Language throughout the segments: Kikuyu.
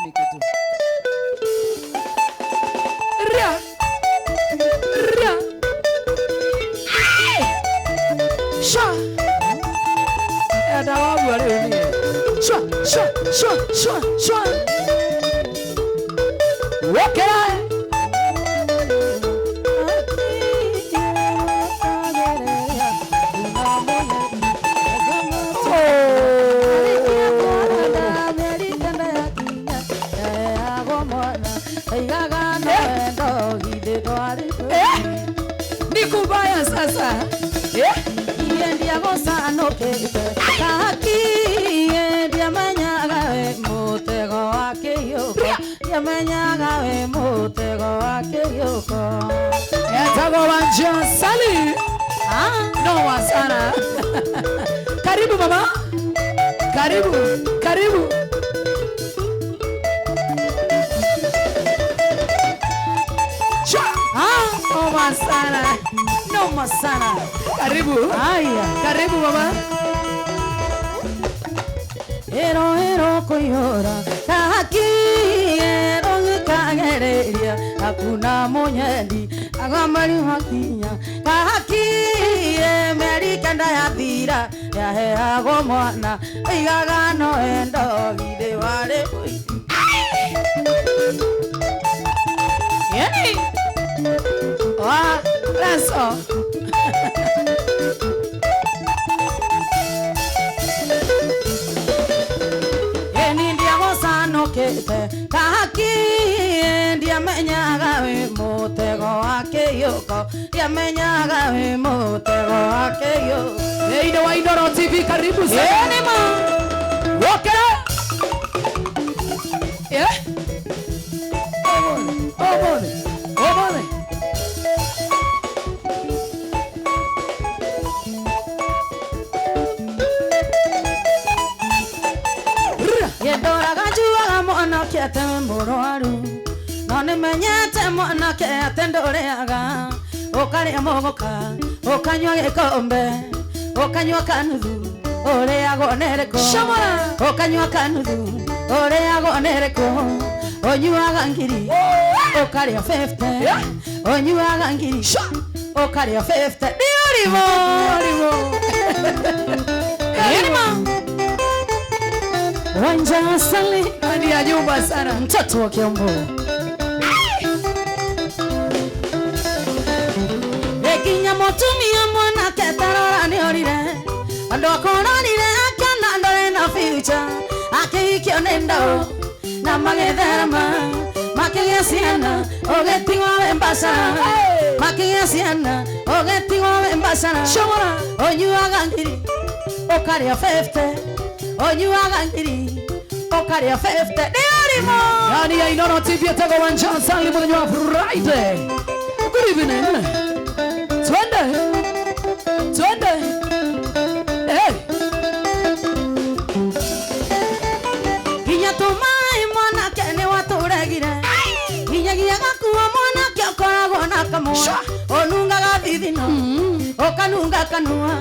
Sisemi kitu. Ria. Ria. Ai! Sha. Enda wagua rĩu niĩ. Shwa, shwa, shwa, shwa, shwa. Wokera. Eh? Ni kubaya sasa. Eh? Etagwo Wanja Sally. Noma sana. Karibu mama. Karibu, karibu. Cha. Noma sana. Noma sana. Karibu. Haya. Karibu mama. Ero ero koyora kaki ero kagereria hakuna munyendi agamari hakinya kaki meri kanda ya thira yaheagwo mwana igaga no endo githe ware. Yani. Wa, let's go. Kaki ndiamenyaga wi mutego wa kĩyũko ndiamenyaga wi mutego wa kĩyũko. Thĩinĩ wa Inooro TV karibu sana. Ĩĩ nĩ ma. Wokera. Eh? Omone, omone, omone. Ndoraga njuaga mwanake atĩ mũrwaru no nĩmenyete mwanake atĩ ndũrĩaga ũkarĩa mũgũka ũkanyua gĩkombe ũkanyua kanuthu ũrĩagwo nĩ rĩkũ Shamara. ũkanyua kanuthu ũrĩagwo nĩ rĩkũ ũnyuaga ngiri ũkarĩa 50 ũnyuaga ngiri ũkarĩa 50 nĩ ũrimũ. Ũrimũ. Ĩĩ nĩ ma. Wanja Sally Ndani ya nyumba sana. mtoto wa Kiambu. Ekinya mutumia mwanake tarora nĩ orire andũ akũrorire akĩona ndũrĩ na future akĩhikio nĩ ndoo na magĩtherema makĩgĩa ciana ũgĩtigwo wĩ mbacara makĩgĩa ciana ũgĩtigwo wĩ mbacara. Shamara. Ũnyuaga ngiri ũkarĩa 50 ũnyuaga ngiri ũkarĩa 50 nĩ ũrimũ. Ndani ya Inooro TV etagwo Wanja Sally mũthenya wa Friday. Good evening. Twende. Twende. Hey. Nginya tũmaĩ mwanake nĩ watũregire nginyagia gakua mwanake ũkoragwo na kamũa ũnungaga thithino ũkanunga kanua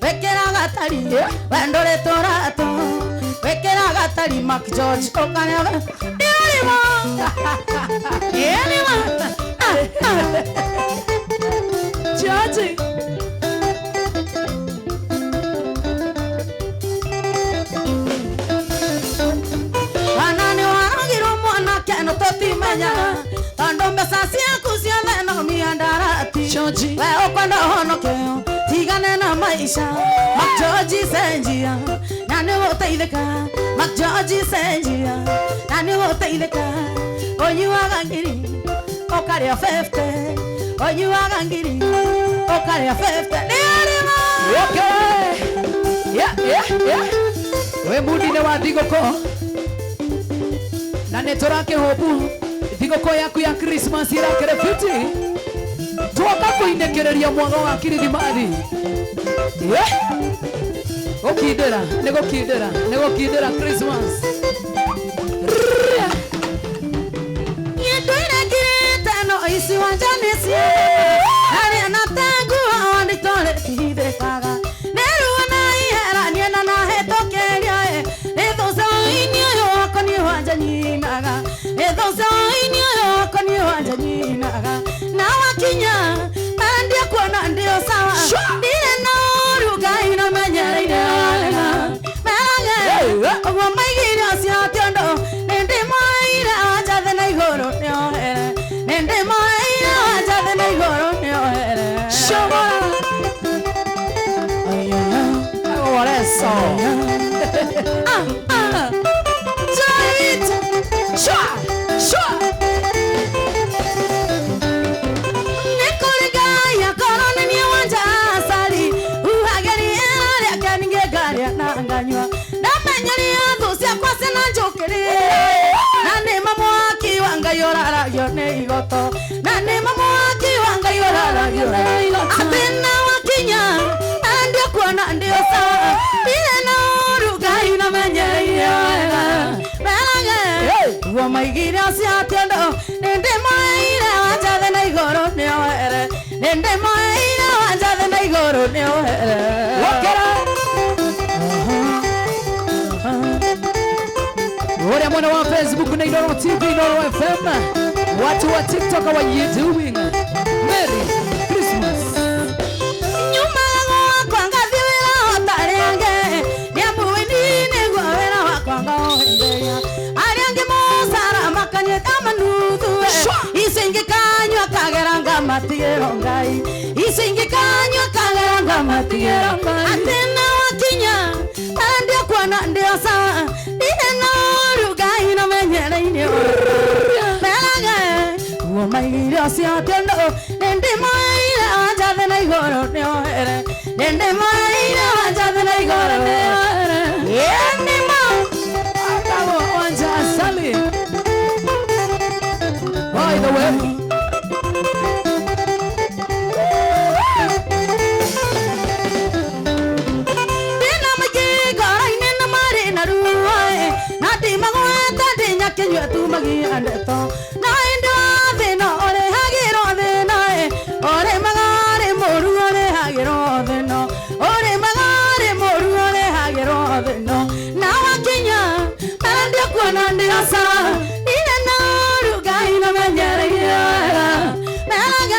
wĩkĩraga tari we ndũrĩ tũratũ wĩkĩraga tari Mark George ũkarĩa nĩ ũrimũ. Ĩĩ nĩ ma. George. Kana nĩ waragirwo mwanake no tũtimenyaga tondũ mbeca ciaku ciothe no mĩandarati. George. We ũkwenda ũhonoke tigane na maisha Mark George cenjia na nĩ ũgũteithĩka Mark George cenjia na nĩ ũgũteithĩka ũnyuaga ngiri ũkarĩa 50 ũnyuaga ngiri ũkarĩa 50 nĩ ũrimũ. Okay. Yeah, yeah, yeah. We mudi nĩ wa thigũkũ na nĩ tũrakĩhũbu thigũkũ yaku ya Christmas irakĩrĩ fiti twoka kũinĩkĩrĩria mwago wa kirithimathi. Yeah. Gũkindĩra nĩ gũkindĩra nĩ gũkindĩra Christmas. Niĩ ndũire ngirĩte no ici wanja nĩ arĩa na tenguo nditũrĩtithĩkaga nĩ ruo na ihera niĩ na nahĩtũkĩria ĩ nĩ thũcũ-inĩ ũyũ wakwa niĩ wanja nyina. njĩraga ĩthũcoinĩ ũyũ wakwa nĩ wanja nyinaga na wakinya mandia kuona ndio sawa ndirĩ na ũru Ngai na menyereire wega merage ũguo maigire ũcio tiondo nĩndĩmoire wanjathe na igũrũ nĩohere nĩndĩmoire wanjathe na igũrũ nĩohere Oreso. Shwa shwa Nikurigaya korona ni wanja asali uhageria rĩake ningĩ ngarĩa na nganyua ndamenyeria thũ ciakwa cina njũkĩrĩra na nĩma mwaki wa Ngai ũraragio nĩ igoto na nĩma mwaki wa Ngai ũraragio nĩ igoto atĩ na wakinya ndio kuona ndio sawa ndirĩ na ũru Ngai na menyereire wega merage guo maigire ũcio tiondo nĩndĩmoeire wanjathe na igũrũ nĩohere nĩndĩmoeire wanjathe na igũrũ nĩohere Wokera. Ule mwana wa Facebook na Inooro TV, Inooro FM, watu wa TikTok, how are you doing? Merry Christmas. Nyuma gwakwa ngathiĩ wĩra ũtarĩ angĩ nĩamuini nĩguo wĩra wakwa ngaũhĩmbĩria arĩa angĩ mũcara makanyuĩte manuthu icio ingĩ kanyua kagera ngamatigĩrwo Ngai icio ingĩ kanyua kagera ngamatigĩrwo Ngai atĩ na wakinya ndio kuona ndio sawa ndirĩ na ũru Ngai na menyereire merage guo maigire ũcio tiondo nĩndĩmoeire wanjathe na igũrũ nĩohere nĩndĩmoeire wanjathe na igũrũ nĩohere nĩmo Akawo wanja asali. By the way, ndĩna maingĩ ngoro-inĩ na marĩ na ruo na ndimagweta ndĩnyakĩnyua tumagia ndeto na ĩndĩ wa thĩna ũrĩhagĩrwo thĩna ũrĩmaga rĩ mũru ũrĩhagĩrwo thĩna ũrĩmaga rĩ mũru ũrĩhagĩrwo thĩna na wakinya ndio kuona ndio sawa ndirĩ na ũru Ngai na menyereire wega merage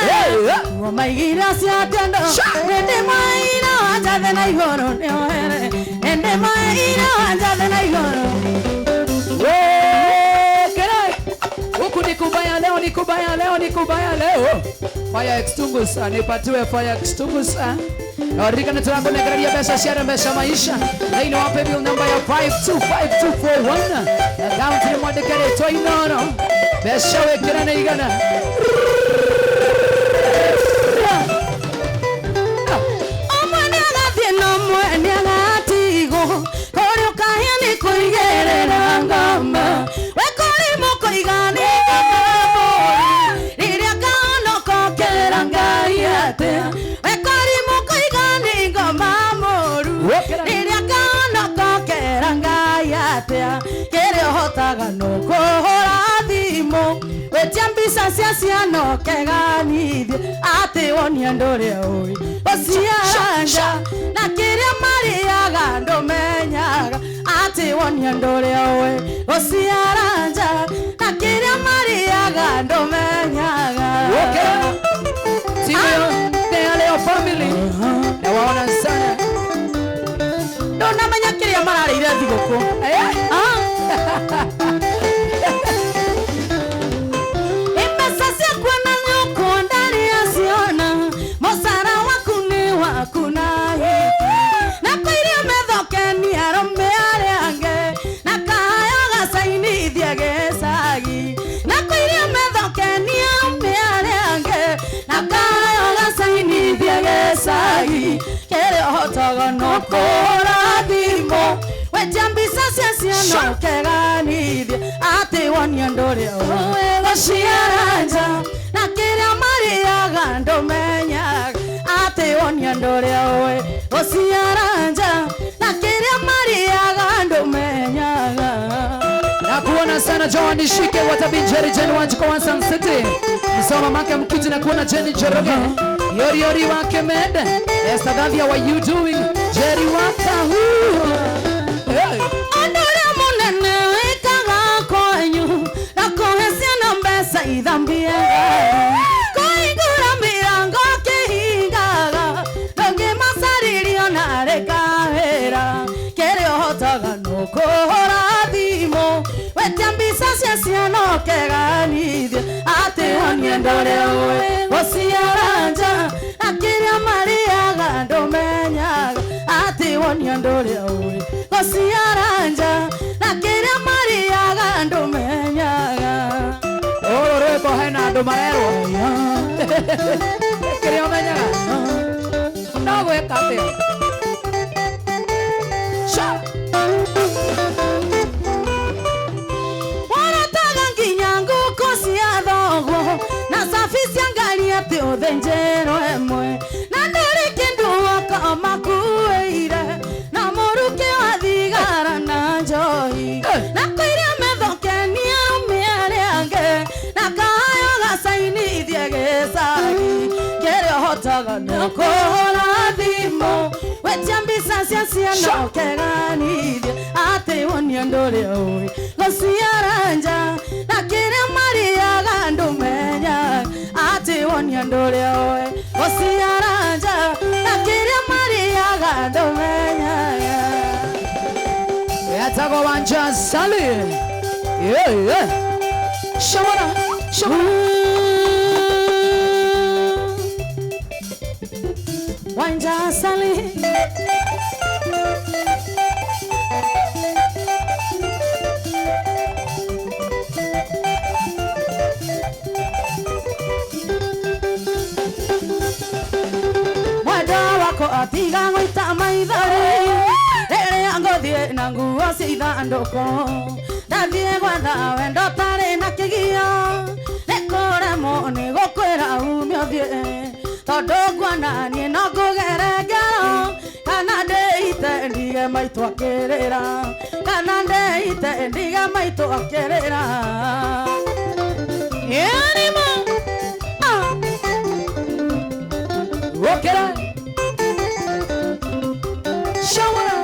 guo maigire ũcio tiondo nĩndĩmoeire wanjathe na igũrũ nĩohere nĩndĩmoeire wanjathe na igũrũ Wekere. Huku ni kubaya leo, ni kubaya leo, ni kubaya leo. Fire extinguisher, nipatiwe fire extinguisher. Nawarikana tunakunegereria mbeca cia mbeca maisha. Thĩinĩ wa paybill namba ya 525241. Akaunti nĩ mwandĩke rĩtwa Inooro. Mbeca wĩkĩre nĩ igana. Ũmwe nĩagathiĩ na ũmwe nĩagatigwo kũrĩ ũkahĩa nĩ kũigĩrĩra ngoma we kũrĩ mũkũiga nĩ ngoma rĩrĩa kahonoka ũkera Ngai atĩa we kũrĩ mũkũiga nĩ ngoma mũru rĩrĩa kahonoka ũkera Ngai atĩa kĩrĩa ũhotaga no kũhũra thimũ wĩtia mbica cia ciana ũkeganithie atĩ wonie andũ ũrĩa ũĩ gũciaranja na kĩrĩa marĩaga ndũmenyaga atĩ wonie andũ ũrĩa ũĩ gũciaranja na kĩrĩa marĩaga ndũmenyaga Wokera. Timu yote ya Leo family. Nawaona sana. Ndũnamenya kĩrĩa mararĩire thigũkũ. Mbeca ciakwa na nyũkwa ndarĩ aciona mũcara waku nĩ waku na hĩti na kũiria methokeni arũme arĩa angĩ na kahayo gacainithia gĩcagi na kũiria methokeni arũme arĩa angĩ na kahayo gacainithia gĩcagi kĩrĩa ũhotaga no kũhũra thimũ wetia mbica cia ciana ũkeganithie atĩ wonie andũ ũrĩa ũĩ gũciaranja na kĩrĩa marĩaga ndũmenyaga atĩ wonie andũ ũrĩa ũĩ gũciaranja na kĩrĩa marĩaga ndũmenyaga. Na kuona sana Joan Shike watabinjeri Jeni Wanjiko wa Sun City. Msoma make mkiti na kuona Jenny Njoroge. Yori yori wake mende. Esther Davia, what you doing? Jerry Wakahu. Hey. Andũ ũrĩa mũnene wĩkaga kwanyu ithambie ngari kũhingũra mĩrango kĩhingaga ndũngĩmacarĩrio narĩ kawĩra kĩrĩa ũhotaga no kũhũra thimũ wetia mbica cia ciana ũkeganithia atĩ wonie ndũrĩa ũĩ gũciara nja na kĩrĩa marĩaga ndũmenyaga atĩ wonie ndũrĩa ũĩ gũciara nja na kĩrĩa marĩaga ndũmenyaga. Rũrũ rwĩmbo hena andũ marerwo kĩrĩa ũmenyaga no gwĩka atĩa. Sha. Warataga nginya ngũkũ cia thoguo na cabi cia ngari atĩ ũthĩnjĩrwo ĩmwe na ndũrĩ kĩndũ woka makuĩire na mũrukĩ wa thigara na njohi na kũiria methokenia arũme arĩa angĩ na kahayo gacainithie gĩcagi kĩrĩa ũhotaga no kũhũra thimũ wetia mbica cia ciana ũkeganithia atĩ wonie ndũrĩa ũĩ gũciara nja na kĩrĩa marĩaga ndũmenyaga atĩ wonie ndũrĩa ũĩ gũciara nja na kĩrĩa marĩaga ndũmenyaga. Yatagwo Wanja Sally. Yeah, yeah. Shamana, shamana. Wanja Sally. Mwenda wako atiga gwĩta maithori rĩrĩa ngũthiĩ na nguo cia ithandũkũ ndathiĩ gwetha wendo ũtarĩ na kĩgio nĩkũremwo nĩ gũkwĩra ume ũthiĩ tondũ nguona niĩ no ngũgere ngero kana ndĩite ndige maitũ akĩrĩra kana ndĩite ndige maitũ akĩrĩra. Ĩrima. Ah. Ũkĩra. Shamana.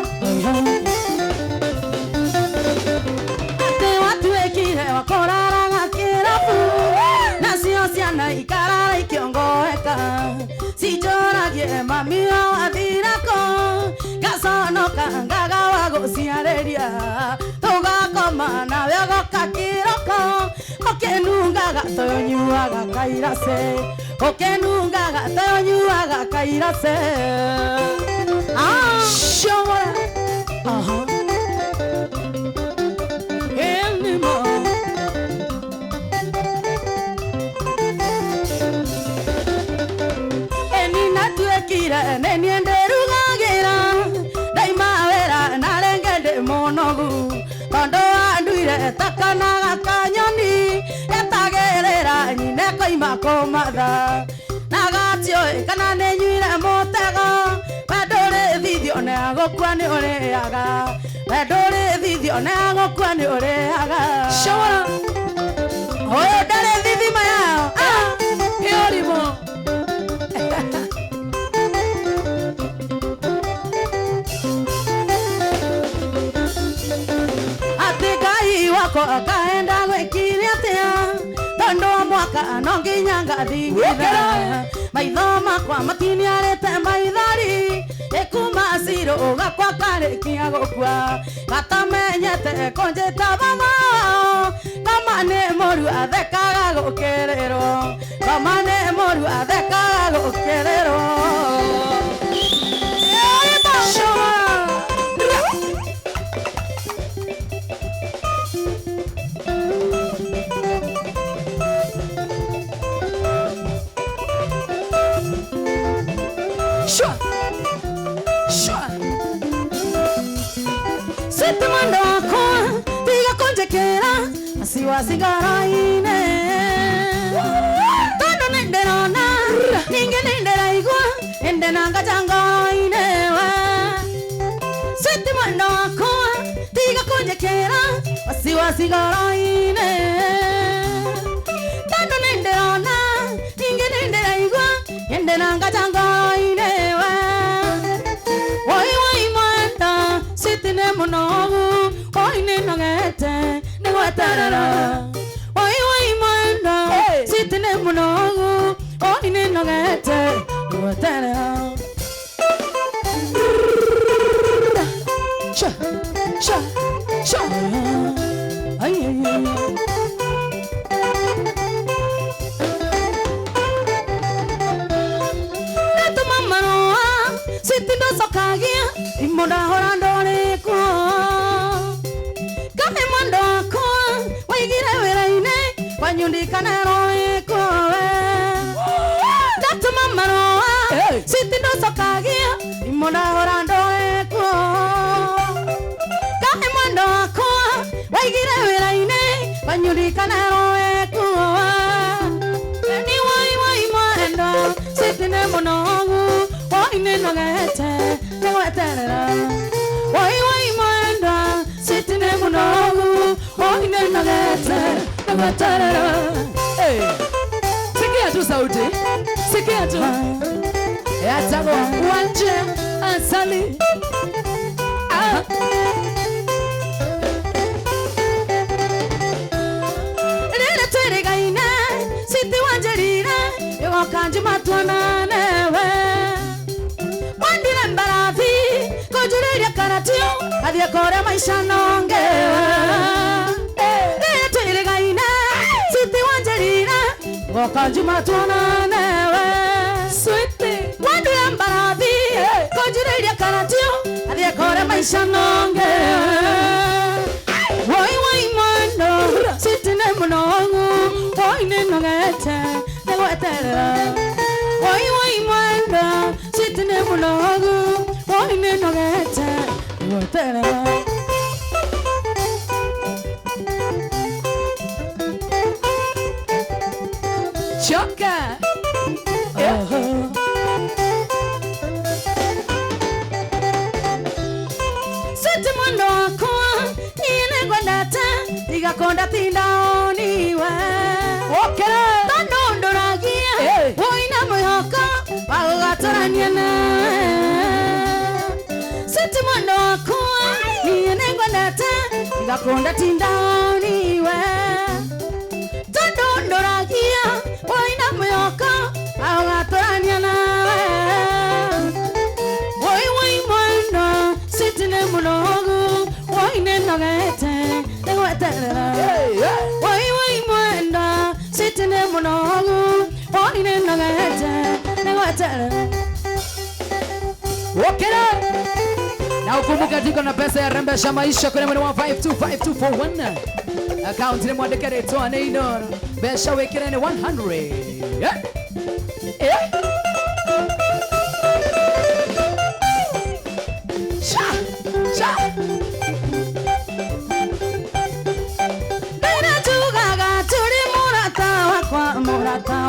Atĩ watuĩkire wa kũraraga kĩrabu nacio ciana ikarara ikĩongoeka cinjũragie mami wao athirako ngaconoka ngaga wa gũciarĩria tũgakoma nawe ũgoka kĩroko ũkĩnungaga toyũnyuaga kairacĩ ũkĩnungaga toyũnyuaga kairacĩ. Ah. Shamana. Aha. Anymore. Eni natuĩkire nĩ niĩ ndĩrugagĩra ndaima wĩra na rĩngĩ ndĩ mũnogu tondũ anduire ta kana gakanyoni etagĩrĩra nyine koima kũmatha na gatiũĩ kana nĩ nyuire mũtego we ndũrĩ thithio nĩ agũkua nĩ ũrĩaga we ndũrĩ thithio nĩ agũkua nĩ ũrĩaga. Shamana. Ũyũ ndarĩ thithima yao. Ah. Ĩrimo. Atĩ Ngai wakwa akaenda gwĩkire atĩa tondũ o mwaka no nginya ngathingitha maitho makwa matiniarĩte maithori ĩkuma cirũ gakwa karĩkia gũkua gatamenyete kũnjĩta baba kama nĩ mũru athekaga gũkĩrĩrwo kama nĩ mũru athekaga gũkĩrĩrwo. Shamana. Sure. Sure. Sete mwendo wakwa tiga kũnjĩkĩra wasiwasi ngoro-inĩ tondũ nĩndĩrona ningĩ nĩndĩraigua ĩndĩ na ngaja ngoro-inĩ we Sete mwendo wakwa tiga kũnjĩkĩra wasiwasi ngoro-inĩ tondũ nĩndĩrona ningĩ nĩndĩraigua ĩndĩ na ngaja ngoro-inĩ we Woi woi mwenda siti nĩ mũnogu woi nĩ nogete nĩ gweterera Woi woi mwenda Banyundikana roe Datuma maroa Siti no sokagia Imona horando eko Kae mwendo wakwa Waigire wĩra-inĩ Banyundikana roe Ni wai wai mwendo Siti ne mũnogu Wai nĩnogete Nĩgweterera Wai wai mwendo Siti ne mũnogu Wai nĩnogete Nĩgweterera. Hey. Sikia tu sauti. Sikia tu. Yatago wanje asali. Ah. Rere twirigaine siti wanjerire yokanji matwana newe. Wandire mbarathi kujuriria karatio athie kore maisha nonge. Rere twirigaine siti wanjerire yokanji matwana newe. Sweetie wandire mbarathi kujuriria karatio athie kore maisha nonge. Woi woi mwendo siti ne munogu woi ninogete nĩgweterera. Woi woi mwendo siti ne munogu woi ninogete nĩgweterera. Choka. Siti mwendo wakwa nĩngwendete igakonda tindaoniwe. Okera. Tondũ ndũragia wĩna mwĩhoko wa gũgatũrania nawe. Siti mwendo wakwa niĩ nĩngwendete igakonda tindaoniwe. Tondũ ndũragia wĩna mwĩhoko wa gũgatũrania nawe. Woi woi mwendo siti nĩ mũnogu woi nĩnogete nĩgweterera. Woi woi mwendo siti nĩ mũnogu woi nĩnogete nĩgweterera. Okera. Na ukumbuke tuko na pesa ya rembesha maisha kwenye mwendo wa 525241. Account ni mwandike rĩtwa nĩ Inoro. Mbeca wĩkĩre nĩ 100. Yeah. Yeah. Sha. Sha. Ndĩra njugaga tũrĩ mũrata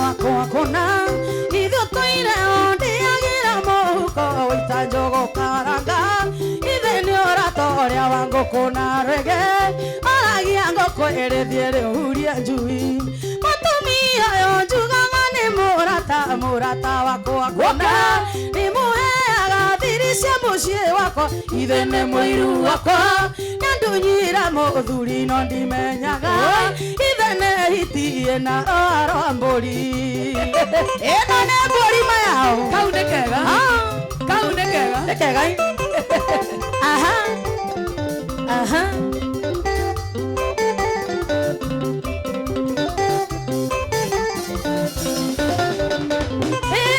wakwa kũna ithuĩ tũire o ndĩagĩra mũhuko ũita njũgũ karanga ithe nĩ ũrata ũrĩa wa ngũkũ na rwĩgĩ aragia ngũkũ ĩrĩthiĩ rĩhurie njui mũtumia ũyũ njugaga nĩ mũrata wakwa kũna nĩmũheaga thiri cia mũciĩ wakwa ithe nĩ mũiru wakwa nyandunyira mũthuri no ndimenyaga ithe nĩ hiti na rwa mbũri ĩno nĩ mbũri mayao. Kau nĩ kega. Kau nĩ kega. Nĩ kega. Aha. Aha.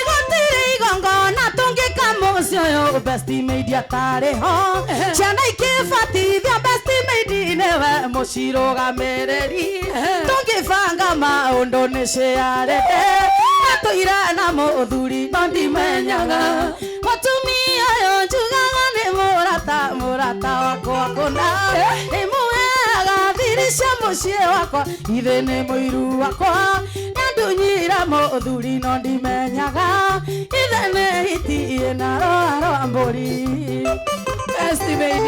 Gũtirĩ igongona tũngĩka mũciĩ ũyũ best maid atarĩ ho. Ciana ikĩbatithio best maid nĩwe mũcirũgamĩrĩri. Tũngĩbanga maũndũ nĩ ciarĩte atũire na mũthuri no ndimenyaga. Mũtumia ũyũ njugaga nĩ mũrata wakwa kũna nĩmũheaga thiri cia mũciĩ wakwa ithe nĩ mũiru wakwa nyandunyira mũthuri no ndimenyaga ithe nĩ hiti na rwa mbũri. Best maid.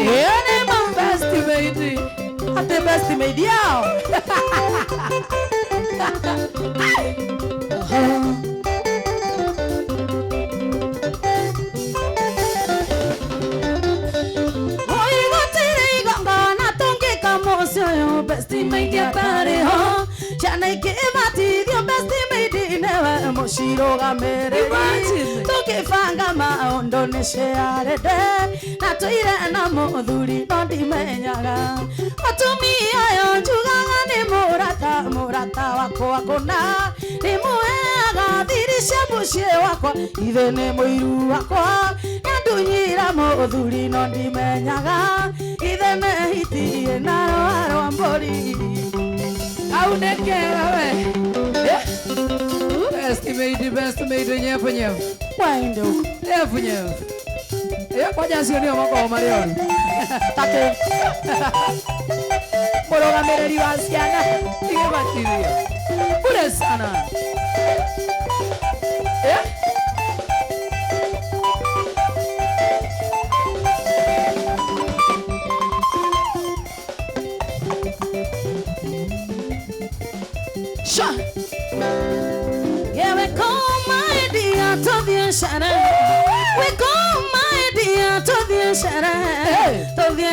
Nĩ ma best maid. Atĩ best maid yao. Oi gũtirĩ igongona tũngĩka mũciĩ ũyũ best maid atarĩ ho. Ciana ikĩbatithio best maid nĩwe mũcirũgamĩrĩri. Tũngĩbanga maũndũ nĩ ciarĩte na tũire na mũthuri no ndimenyaga. Mũtumia ũyũ njugaga nĩ mũrata wakwa kũna nĩmũheaga thiri cia mũciĩ wakwa ithe nĩ mũiru wakwa nyandunyira mũthuri no ndimenyaga ithe nĩ hiti na rwa mbũri. Kau Kau nĩ kega we. Best made, best made, nyevu nyevu. Waende huko. Nyevu nyevu. Kwanja acio nĩo makoragwo marĩ oru. Take. Mũrũgamĩrĩri wa ciana tigĩbatithio. Bure sana. Sha. Yeah, we come my dear to the sherehe. We come my dear to the sherehe. To the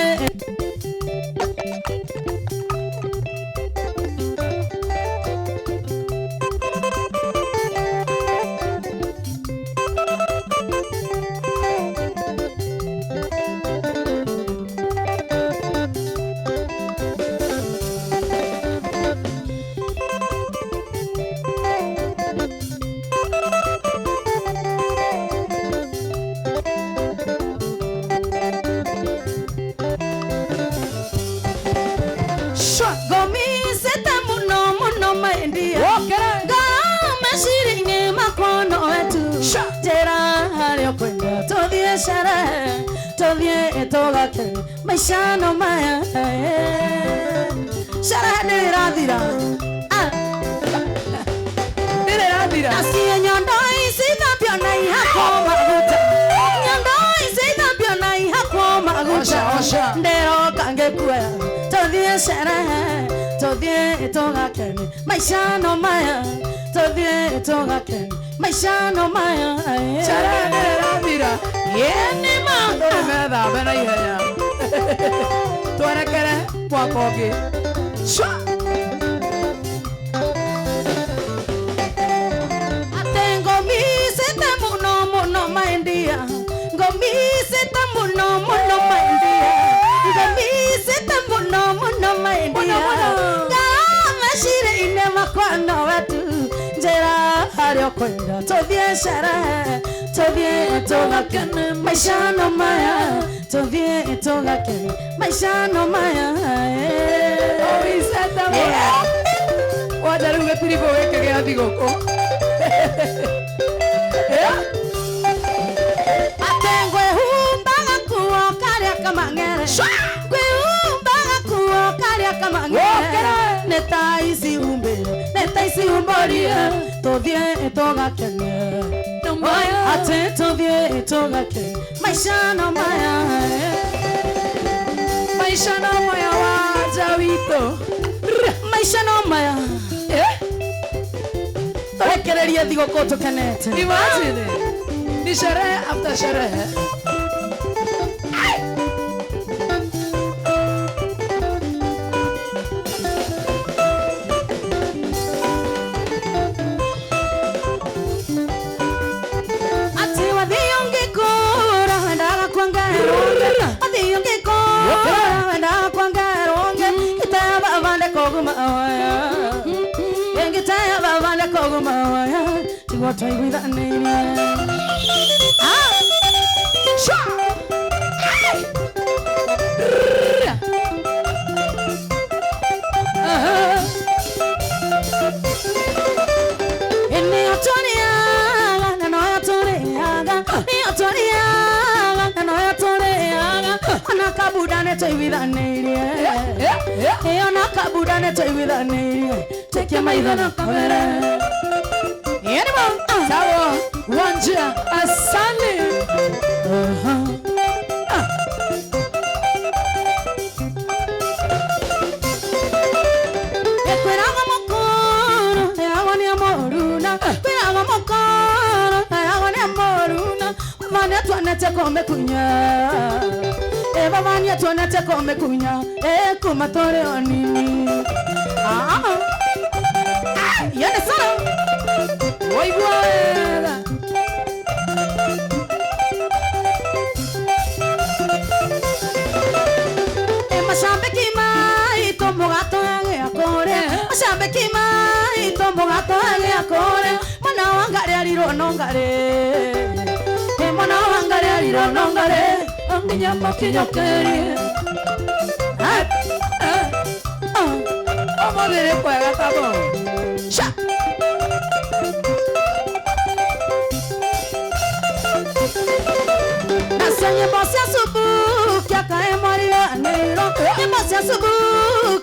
maisha no maya. Sherehe nĩĩrathira. Nĩĩrathira. Nacio nyondo ici thambio na ihakwo maguta. Nyondo ici thambio na ihakwo maguta. Ndĩroka ngĩkuoya tũthiĩ sherehe, tũthiĩ tũgakene. Maisha no maya, tũthiĩ tũgakene. Maisha no maya. Sherehe nĩĩrathira. Nĩ ma. Andũ nĩmethambe na ihenya. Twerekere mwaka ũngĩ. Sha. Ate ngomisete muno muno maindia. Ngomisete muno muno maindia. Ngomisete muno muno maindia. Ngamacire-inĩ makwa no wetu. Njĩra harĩa ũkwenda tũthiĩ sherehe, tũthiĩ tũgakene. Maisha no maya, tũthiĩ tũgakene. Maisha no maya. Ngomisete mũno. Wanja rĩu gĩtiribũ gĩkĩ gĩa thigũkũ. Ate ngwĩhumbaga kuo karĩa kamang'ere. Ngwĩhumbaga kuo karĩa kamang'ere. Nĩ ta ici humbĩre, nĩ ta ici humbũrie. Tũthiĩ tũgakene. Ate tũthiĩ tũgakene. Maisha no maya. Maisha no maya wanja witũ. Maisha no maya. Tũrekererie thigũkũ tũkenete. Imagine. Ni sherehe after sherehe. Ati wathiĩ ũngĩkũra wendaga kuongererwo. Wathiĩ ũngĩkũra wendaga kuongererwo. Ngĩtaya baba ndekũguma waya. Ngĩtaya baba ndekũguma waya. Tiguo twaiguithanĩirie. Sha. Nĩyo tũrĩaga na noyo tũrĩaga. Nĩyo tũrĩaga na noyo tũrĩaga. Ona kabuda nĩtwaiguithanĩirie. Ona kabuda nĩtwaiguithanĩirie. Tũikie maitho na kamere. Sawa, Wanja, asante. Kwĩraga mũkũrũ ĩragwo nĩ mũruna. Kwĩraga mũkũrũ ĩragwo nĩ mũruna. Baba nĩatuonete kũmĩkunya. Baba nĩatuonete kũmĩkunya. Kuma tũrĩ o nini. Yene sana. Waigua wega. Mashabiki maitũ mũgatũhe kũrĩa. Mashabiki maitũ mũgatũhe kũrĩa. Mwana wa Ngarĩ arirwo no Ngarĩ. Mwana wa Ngarĩ arirwo no Ngarĩ. Nginya makinyũkĩrie. Ũmũthĩ nĩ kwega tamo. Sha. Nacio nyĩmbo cia subu kĩakae mwariganĩirwo, nyĩmbo cia subu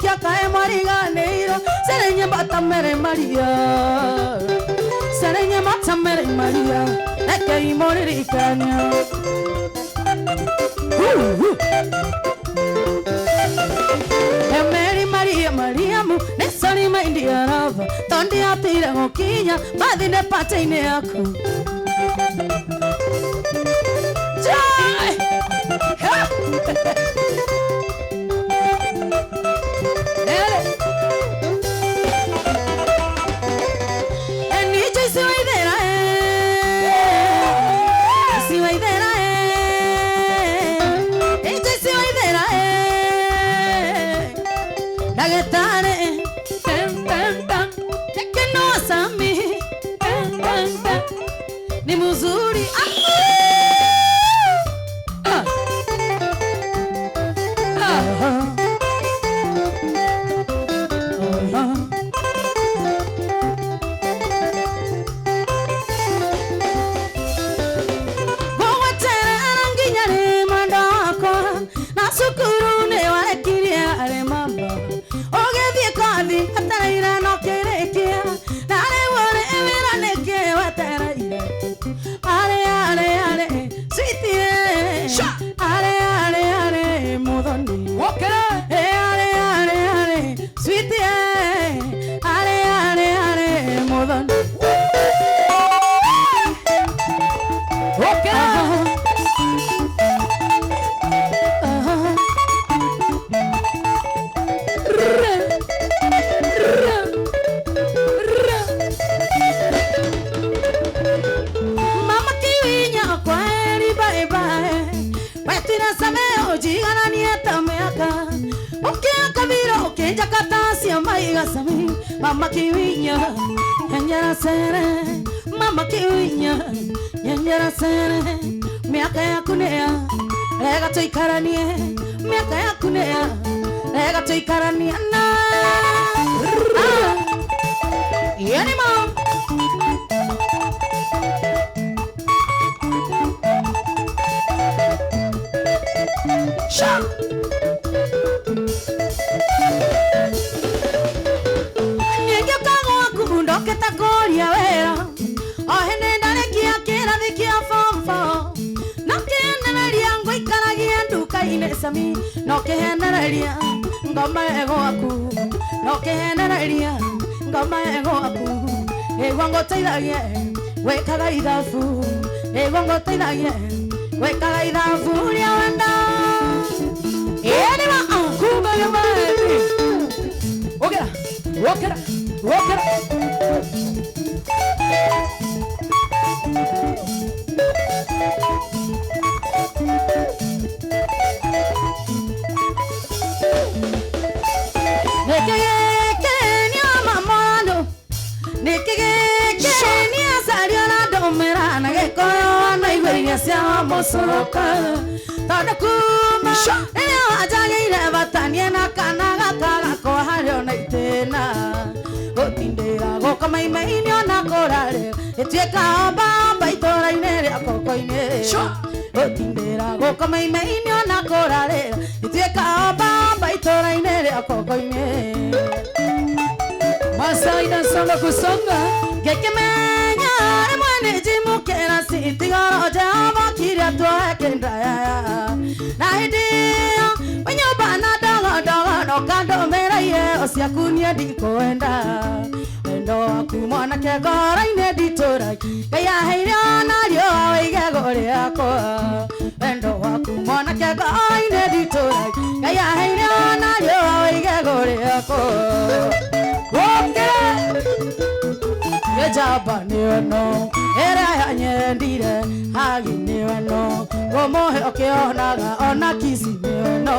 kĩakae mwariganĩirwo, cirĩ nyĩmbo ta Mary Maria, cirĩ nyĩmbo ta Mary Maria, reke imũririkania. Mary Maria Mariamu nĩ sorry my dear lover, tondũ ndiatire gũkinya bathine party-inĩ yaku. Jai. Ha. Nere. Enicho isiwaithera, isiwaithera, icho isiwaithera, ndagĩtarĩ Tam tam tam. Tekeno Sami Tam tam tam. ni mzuri. Ah. Ah. Gũgweterera nginya rĩ mwendwa wakwa, na cukuru nĩ warekirie arĩ mama, ũgĩthiĩ kothi wetereire no kĩrĩkia, na rĩu ũrĩ wĩra nĩkĩ wetereire? Arĩ arĩ arĩ sweetie, Sha. arĩ arĩ arĩ mũthoni. Wokera. Arĩ arĩ arĩ sweetie, arĩ arĩ arĩ mũthoni. Wokera. Ra. Ra. Ra. Mama kiwinya kwaheri bye bye, wetire same ũnjigananie ta mĩaka, ũkĩakabira ũkĩnjakata cia maiga sami. Mama kiwinya nyenyera cere, mama kiwinya nyenyera cere, mĩaka yaku nĩya rega tũikaranie, mĩaka yaku nĩya rega tũikaranie na yani mom. Sha. Nĩngĩũka gwaku ndokĩte kũria wĩra, o hĩndĩ ndarĩkia kĩrathi kĩa form four, no kĩhenereria ngũikaragia nduka-inĩ cami, no kĩhenereria ngoma gwaku, no kĩhenereria ngoma gwaku, nĩguo ngũteithagie gwĩkaga ithabu, nĩguo ngũteithagie gwĩkaga ithabu ũrĩa wenda. Ĩĩ nĩ ma. Kumba jamani. Wokera. Wokera. Wokera. Nĩkĩgĩkenia mamano, nĩkĩgĩkenia caria na ndũmĩra na gĩkũyũ na igua iria cia mũcũrũka, tondũ kuma rĩrĩa wanjagĩire bata niĩ na kana gaka gakwa harĩ ona itĩna, gũtindĩra gũkoma imainĩ ona kũrarĩra ĩtuĩka mbamba itũra-inĩ rĩa koko-inĩ, gũtindĩra gũkoma imainĩ ona kũrarĩra ĩtuĩka mbamba itũra-inĩ rĩa koko-inĩ. Masaa inasonga kusonga. Ngĩkĩmenya rĩmwe nĩ njimũkĩra citigoro Jehova kiria twekĩndaya, na hĩndĩ ĩyo wĩ nyũmba na ndogondogo no kandũmĩra iheo ciaku niĩ ndikwenda, wendo waku mwanake ngoro-inĩ nditũra, Ngai aheire ona riũa wĩige rĩakwa, wendo waku mwanake ngoro-inĩ nditũra, Ngai aheire ona riũa wĩige rĩakwa. Wokera. Njamba nĩwe no ĩrĩa yanyendire, hagi nĩwe no ngũmũhe ũkĩonaga ona kici nĩwe no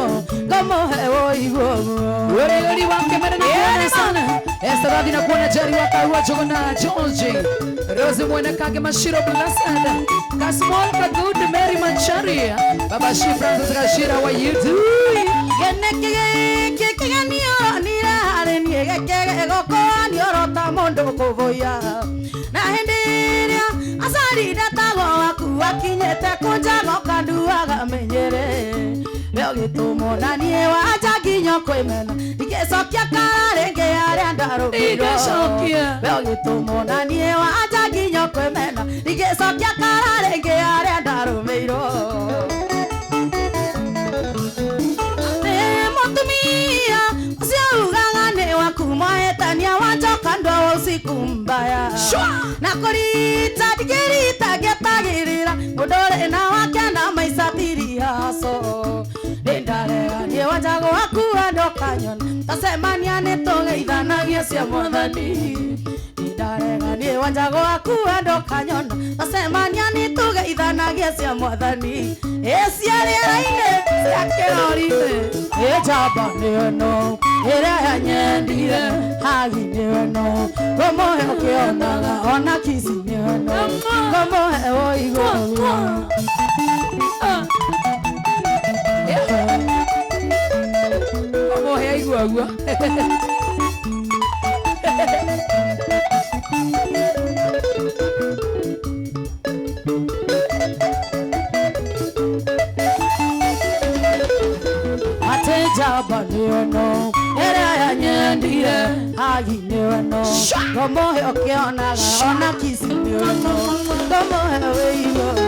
ngũmũhe ũiguo. Ureri wake mene na kuona sana. Esther Radhi na kuona Jerry wa Jogona George. Rose Mwene Kage Mashiro Blessed. Kasmol Kagud Mary Macharia. Baba Shi Francis Gashira wa you doing? Gene kige kige ni ora ni ra Gĩkĩ gĩgũkũa nĩũrota mũndũ kũbũia. Na hĩndĩ ĩrĩa acari ndetagwo waku akinyĩte kũnjaga ũkanduaga menyere. We ũgĩtũmwo na niĩ wanja nginya kwĩmena. Ndingĩcokia kara rĩngĩ arĩa ndarũmĩirwo. Ndingĩcokia. We ũgĩtũmwo na niĩ wanja nginya kwĩmena. Ndingĩcokia kara rĩngĩ arĩa ndarũmĩirwo. Nĩ mũtumia ũcio ugaga nĩ waku mwahĩtania wanjoka ndwa wa usiku mbaya. Na kũrita ndigĩrita ngĩetagĩrĩra mũndũ ũrĩ na wake na maica tirihaco. Nĩ ndarega niĩ wanjago waku ndũkanyona tacemania nĩ tũgeithanagia cia mwathani. Nĩ ndarega niĩ wanjago waku ndũkanyona tacemania nĩ tũgeithanagia cia mwathani. Ĩ cia rĩera-inĩ cia kĩrori-inĩ. Ĩ njamba nĩyo ĩno ĩrĩa yanyendire hagi nĩyo ĩno ngũmũhe ũkĩonaga ona kici nĩyo ĩno ngũmũhe ũigũrũ. Ũmũhe aigua ũguo. Atĩ njamba nĩyo ĩno ĩrĩa yanyendire hagi nĩyo ĩno ngũmũhe ũkĩonaga ona kici nĩyo ĩno ngũmũhe ũigũrũ.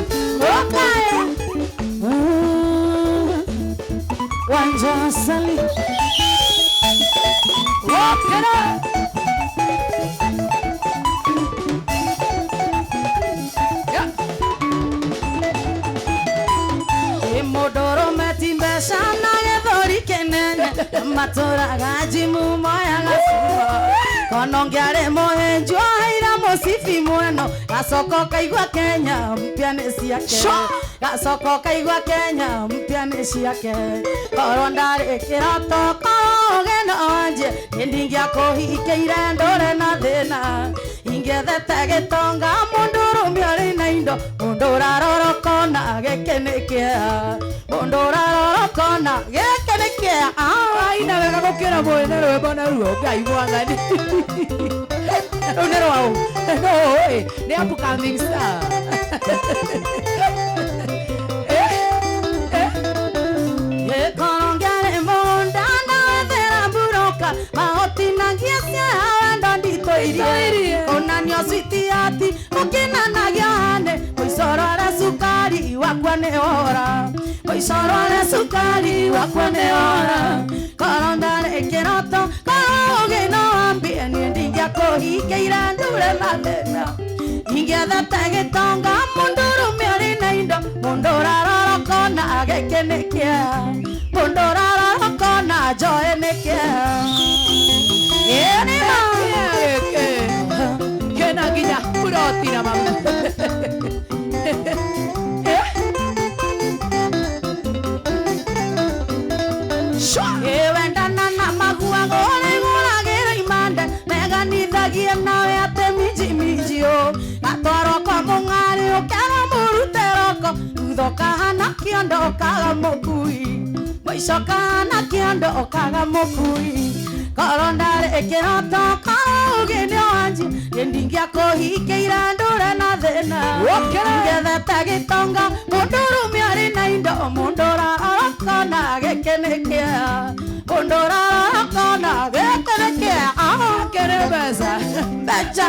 Ũkae Wanja Sali. Wokĩra. Yeah. Ĩ mũndũrũme ti mbeca na gĩthũri kĩnene matũraga njimu moyaga cuma kono ngĩarĩ mũhĩnju oheire mũcibi mweno gacoka ũkaigua Kenya mpya nĩ ciake gacoka ũkaigua Kenya mpya nĩ ciake korwo ndarĩ kĩroto korwo ũgĩ no wanjie nĩ ndingĩakũhikĩire ndũrĩ na thĩna ingĩethete gĩtonga mũndũrũme ũrĩ na indo mũndũ ũrarora ũkona gĩkĩ nĩ kĩeha mũndũ ũrarora ũkona gĩkĩ nĩ kĩeha. Aina wega gũkĩra mwene rwĩmbo naruo Ngai mwathani. Rũu nĩ rwaũ? No, ĩ, nĩ upcoming star. Gĩkorwo ngĩarĩ mũgũnda ndawethera mburoka mahotinagia ciaha wendo nditũirie Nditũirie. onanio switi ati ũkĩnanagia hane mũico rore cukari wakwa nĩ wora mũico rore cukari wakwa nĩ wora korwo ndarĩ kĩroto korwo ũgĩ no wambie niĩ ndingĩakũhingĩire ndure na thĩna ingĩethete gĩtonga mũndũrũme ũrĩ na indo mũndũ ũrarora ũkona gĩkĩ nĩ kĩeha mũndũ ũrarora ũkona njoe nĩ kĩeha. Ĩ nĩ ma. Gĩkĩ kĩna nginya buroti na mamu. Ĩ wendana na magua gũrĩgũragĩra imande meganithagie nawe atĩ minji minji ũ gatwarwo kwa mũng'arĩ ũkerwo mũrute roko thutha ũkahana kĩondo ũkaga mũkui mũico ũkahana kĩondo ũkaga mũkui korwo ndarĩ kĩroto korwo ũgĩ nĩ wanjie niĩ ndingĩakũhikĩire ndũre na thĩna Wokĩra. ngĩethete gĩtonga mũndũrũme ũrĩ na indo mũndũ ũrarora ũkona gĩkĩ nĩ kĩeha mũndũ ũrarora ũkona gĩkĩ nĩ kĩeha. Kĩrĩ mbeca. Mbeca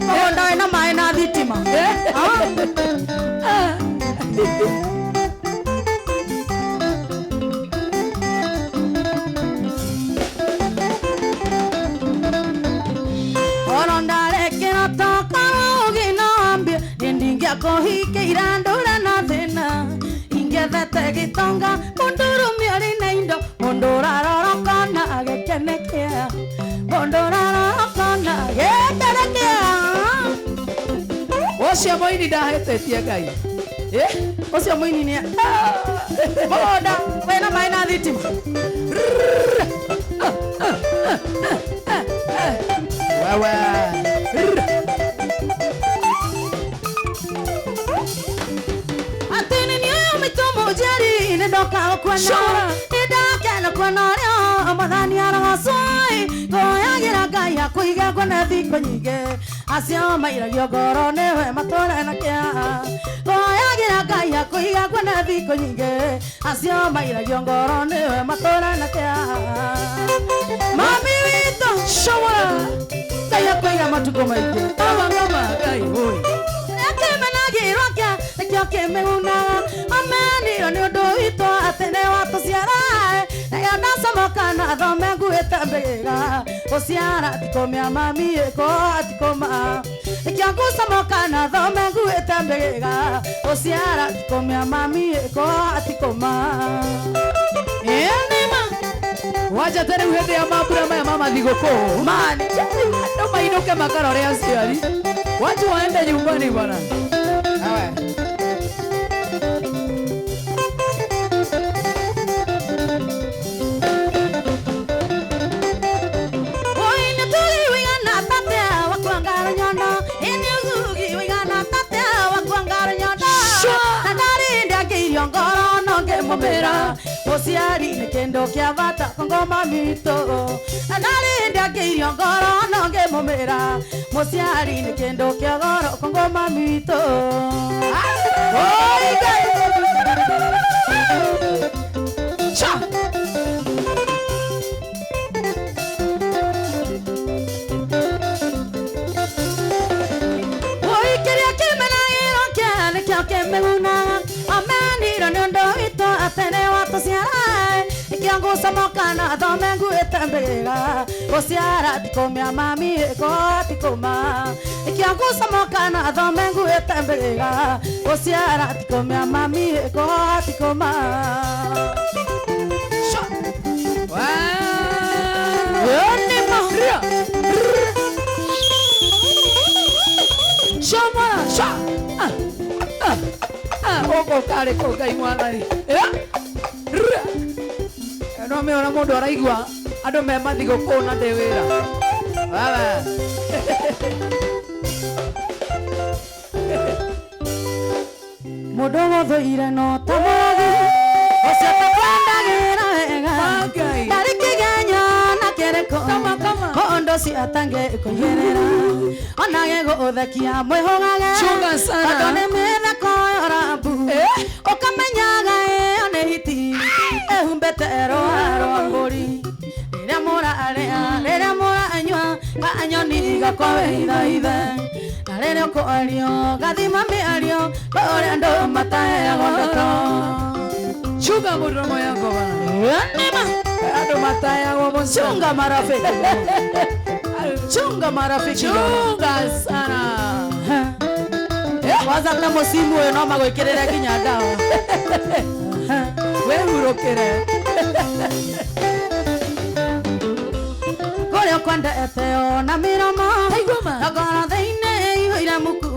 mũgũnda wĩna maĩ na thitima. Korwo ndarĩ kĩroto korwo ũgĩ no wambie niĩ ndingĩakũhikĩire ndũre na thĩna ingĩethete gĩtonga mũndũrũme ũrĩ na indo mũndũ ũrarora ũkona gĩkĩ nĩ kĩeha mũndũ ũrarora ũkona gĩkĩ nĩ kĩeha. Ũcio mũini ndahĩtĩtie Ngai. Ũcio mũini nĩ mũgũnda wĩna maĩ na thitima. Wewe. Atĩ nĩ niĩ maitũ mũnjiari nĩ ndoka gũkuona Sure. nĩ ndakena kuona ũrĩa mwathani arogocwo akũige kuona thikũ nyingĩ acio mairagio ngoro nĩwe matũre na kĩeha tũhoyagĩra Ngai akũige kuona thikũ nyingĩ acio mairagio ngoro nĩwe matũre na kĩeha mami witũ Shomora. Ngai akũige matukũ maingĩ Kama kama Ngai oi. Kĩmenagĩrwo kĩa nĩkĩo kĩmĩgunaga amenirwo nĩ ũndũ witũ atĩ nĩ watũciara nayo ndacomoka na thome nguĩte mbĩga gũciara ti kũmĩa mami ĩko ti kũma nĩkĩo ngũcomoka na thome nguĩte mbĩga gũciara ti kũmĩa mami ĩko ti kũma ĩnĩma Wacha tene hĩndĩ ya mambura maya ma mathigũkũ. mani Andũ mainũke makarore aciari. Watu waende nyumbani bwana. Mũciari nĩ kĩndũ kĩa bata ngoma mitũ na ndarĩ ndangĩirio ngoro no ngĩmũmĩra mũciari nĩ kĩndũ kĩa goro ngoma mitũ. Oi Ngai. Cha. Oi kĩrĩa kĩmenagĩrwo kĩa nĩkĩo kĩmĩgunaga amenirwo nĩ ũndũ witũ atĩ nĩ watũciara nĩkĩo ngũcomoka na thome nguĩte mbĩga gũciara ti kũmĩa mami ĩko ti kũma nĩkĩo ngũcomoka na thome nguĩte mbĩga gũciara ti kũmĩa mami ĩko ti kũma. Cha. Wa. Nĩma. Shomora. Cha. Ah. Ah. Ah, gũkũ karĩ kũ Ngai mwathani. No mĩona mũndũ araigua andũ me mathigũkũ na ndĩ wĩra. Baba. Mũndũ gũthũire no ta mũrogi ũcio takwendagĩra wega Ngai. ndarĩ kĩgenyo na kĩrĩkũ Kama kama. ũndũ ũcio atangĩkũigĩrĩra ona gĩgũthekia mwĩhũgage Chunga sana. tondũ nĩ mĩthako yorambu ũkamenyaga ĩyo nĩ hiti ĩhumbĩte rũa rwa mbũri rĩrĩa mũrarĩa rĩrĩa mũranyua kanyoni gakowe ithaithe na rĩrĩa ũkwario gathima mĩario kũrĩa andũ mataheagwo ndeto. Chunga mũromo yako bana. Nĩma. Andũ mataheagwo mũciĩ. Chunga marafiki. Chunga marafiki. Chunga sana. Kwanza ta mũcimu ũyũ no magwĩkĩrĩre nginya ndawa. Wĩhurũkĩre. Kũrĩa ũkwendete ona mĩromo Taigua ma. na ngoro thĩinĩ ĩihũire muku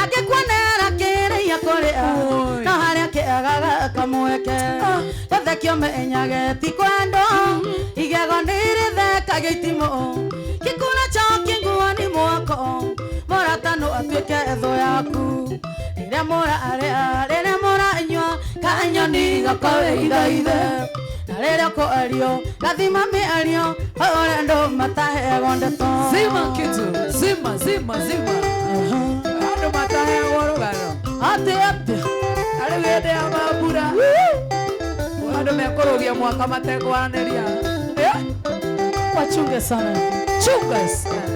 angĩkuonera kĩrĩa kũrĩa Oi. no harĩa kĩagaga kamweke gũthekio menyage ti kwendwo igego nĩrĩthekagia itimũ gĩkũra choki nguo-inĩ mwako mũrata no atuĩke thũ yaku rĩrĩa mũrarĩa rĩrĩa mũranyua kanyoni gakowe ithaithe na rĩrĩa ũkwario gathima mĩario ũrĩa andũ mataheagwo ndeto. Zima kitu. Zima, zima, zima. Andũ mataheagwo rũgano. Atĩ atĩ. Arĩu hĩndĩ ya mambura. Andũ mekũrũgia mwaka matekwaranĩria. Wachunge sana. Chunga sana.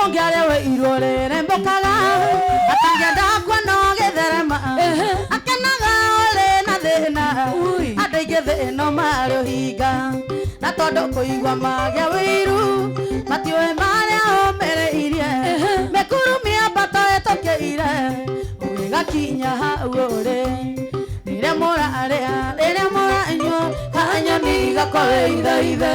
Ũngĩarĩa wĩirwo rĩrembũkaga atangĩenda kuona ũgĩtherema akenaga ũrĩ na thĩna Ui. andũ aingĩ thĩno marĩ ũhinga na tondũ kũigua magĩa wĩiru matiũĩ marĩa ũmĩrĩirie mĩkuru mĩambato ĩtũkĩire ũgĩgakinya hau ũrĩ rĩrĩa mũrarĩa rĩrĩa mũranyua kanyoni gakowe ithaithe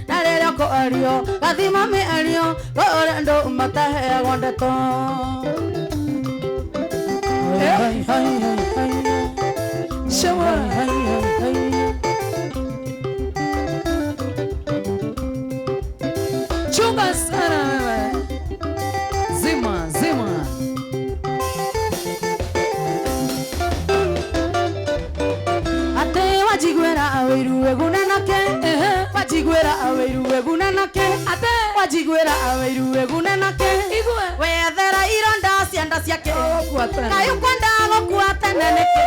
na rĩrĩa ũkwario gathima mĩario kũrĩa andũ mataheagwo ndeto. Shomora. Chunga sana wewe. Zima, zima. Atĩ wanjiguĩra wĩiru wĩguna nake wajiguĩra wĩiru wĩguna nake Ate. wajiguĩra wĩiru wĩguna nake Igwe. wethera ironda cianda ciake Gũkua tene. Ngai ũkwenda gũkua tene nĩkĩ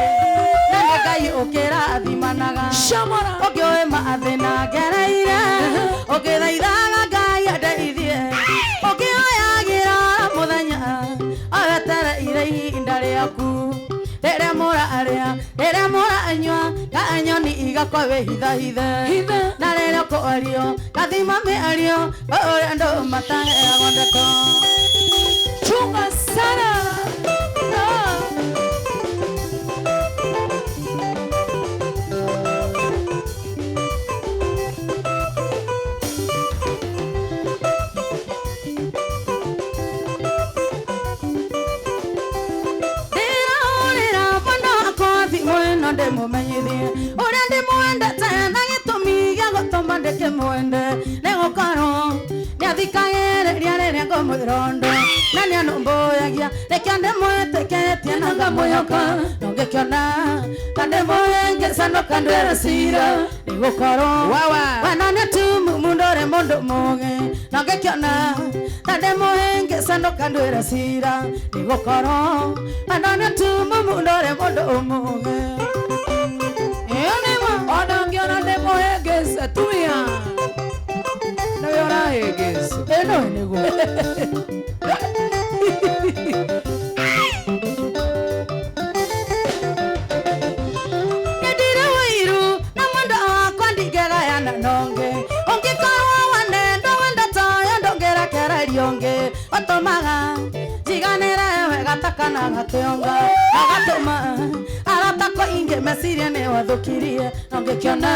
na nĩ Ngai ũkĩrathimanaga Shamara. ũngĩũĩ mathĩna ngereire ũngĩthaithaga Ngai andeithie ũngĩoyagĩra mũthenya owetereire ihinda rĩaku rĩrĩa mũrarĩa rĩrĩa mũranyua kanyoni igakwa wĩhithahithe Hithe. na rĩrĩa ũkwario gathima mĩario ũrĩa andũ mataheagwo ndeto. Chunga sana. Ah. Ndĩrahũrĩra mwenda wakwa thimũ ĩno ndĩmũmenyithie ũrĩa ndĩmwendete na gĩtũmi gĩa gũtũma ndĩkĩmwende nĩ gũkorwo nĩathikagĩrĩria rĩrĩa ngũmwĩra ũndũ na nĩanũmbũyagia nĩkĩo ndĩmwĩtĩkĩtie na ngamwĩhoka no ngĩkĩona ta ndĩmũhĩngĩca ndũkandwĩre cira nĩ gũkorwo Wawa. wena nĩ tu mũndũ ũrĩ mũndũ mũgĩ no ngĩkĩona ta ndĩmũhĩngĩca ndũkandwĩre cira nĩ gũkorwo wena nĩ tu mũndũ ũrĩ mũndũ mũgĩ. Ĩyo nĩ ma. Ona ngĩona ndĩmũhĩngĩce tumia. Nĩwe ũrahĩngĩcwo. Ĩno nĩguo. Nĩndĩrĩ wĩiru na mwenda wakwa ndingĩgayana na ũngĩ ũngĩkorwo wanenda wenda toyo ndũngĩrekereria ũngĩ ũtũmaga njiganĩre wega ta kana gakĩonga agatũma arata kwa ingĩ meciria nĩ wathũkirie na ngĩkĩona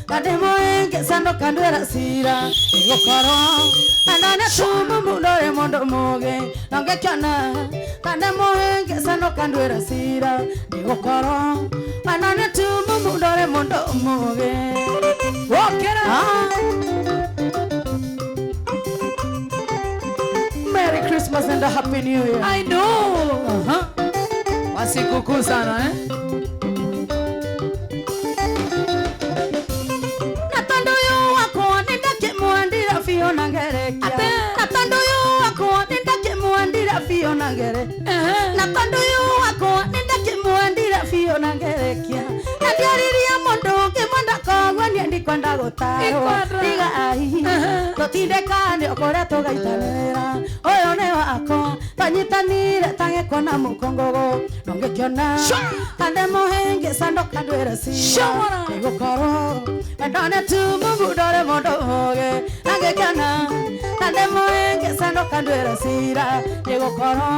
ta ndĩmũhĩngĩca ndũkandwĩra cira nĩgũkorwo wendo nĩ tumu mũndũ ũrĩ mũndũ mũgĩ na ngĩkĩona ta ndĩmũhĩngĩca ndũkandwĩra cira nĩgũkorwo wendo nĩ tumu mũndũ ũrĩ mũndũ mũgĩ. Wokĩra. Ah. Merry Christmas and a Happy New Year. I know. Wasikukuu sana eh? Na tondũ ũyũ wakwa nĩndakĩmwendire biũ na ngerekia. Ate. Na tondũ ũyũ wakwa nĩndakĩmwendire biũ na ngerekia. Ehe. Na tondũ ũyũ wakwa nĩndakĩmwendire biũ na ngerekia. Na ndiaririe mũndũ ũngĩ mwenda koguo niĩ ndikwenda gũtarwo. Ikwenda. Tiga ai. Ehe. Tũtindĩkane o kũrĩa tũgaitanĩra. Ũyũ nĩ wakwa twanyitanire ta gĩko na mũkũngũgũ no ngĩkĩona ta ndĩmũhĩngĩca ndũkandwĩre cira Shamara. nĩgũkorwo wendo nĩ tu mũndũ ũrĩ mũndũ mũgĩ na ngĩkĩona ta ndĩmũhĩngĩca ndũkandwĩre cira nĩgũkorwo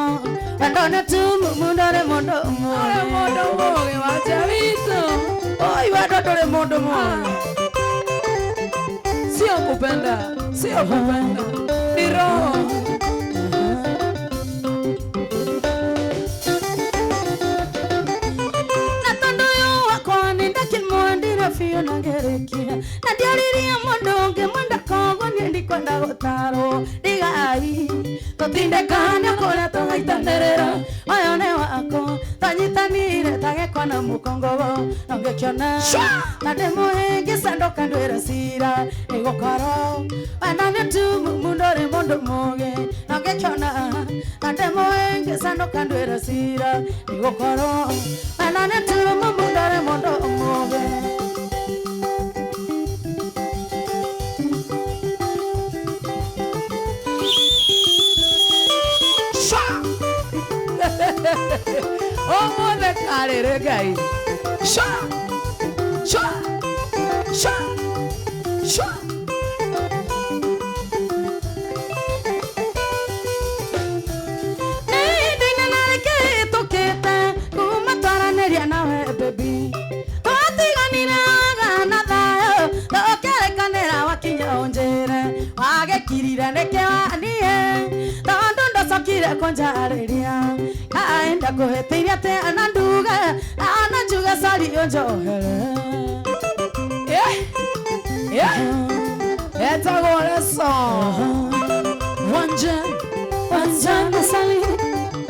wendo nĩ tu mũndũ ũrĩ mũndũ Ũrĩ mũgĩ. mũndũ mũgĩ wa witũ. Oi, wendo ndũrĩ mũndũ mũgĩ. Sio kupenda, sio kupenda. Ni roho. Na tondũ ũyũ wakwa nĩndakĩmwendire biũ na ngerekia na ndiaririe mũndũ ũngĩ mwenda koguo niĩ ndikwenda gũtarwo ndiga ai tũtindĩkane kũrĩa tũgaitanĩrĩra ũyũ nĩ wakwa twanyitanire ta gĩkwa na mũkũngũgũ no ngĩkĩona ta ndĩmũhĩngĩca ndũkandwĩre cira nĩgũkorwo wendo nĩ tu mũndũ ũrĩ mũndũ mũgĩ no ngĩkĩona ta ndĩmũhĩngĩca ndũkandwĩre cira nĩgũkorwo wendo nĩ tu mũndũ ũrĩ mũndũ mũgĩ. Ũmũthĩ karĩrĩ Ngai. Sha. Sha. Sha. Sha. Nĩ narĩkĩhĩtũkĩte kuma twaranĩria nawe baby twatiganire na thayũ tũkĩrĩkanĩra wakinya ũnjĩre wagĩkirire nĩkĩ waniĩ tondũ ndũcokire kũnjarĩria kaĩ ndakũhĩtĩirie atĩa na nduge ana njuge sori ũnjohere. Eh. Eh. Etagwo Leso. Wanja wanja nasali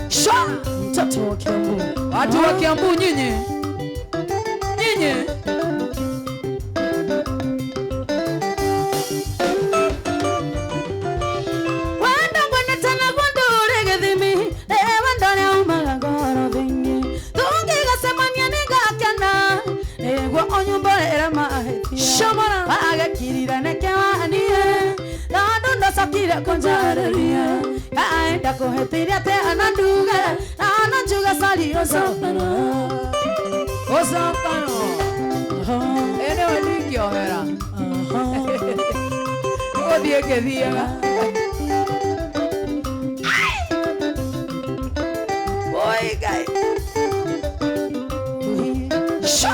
Sha. mtoto wa Kiambu. Watu wa Kiambu nyinyi. Nyinyi. Shamara. Wagekirire nĩkĩ wanie tondũ ndacokire kũnjarĩria kaenda kũhĩtĩria atĩa na nduge na no njuge sori ũcokano Ũcokano. Anyway, ndingĩohera. Gũthiĩ ngĩthiaga. Oi, Ngai. Sha.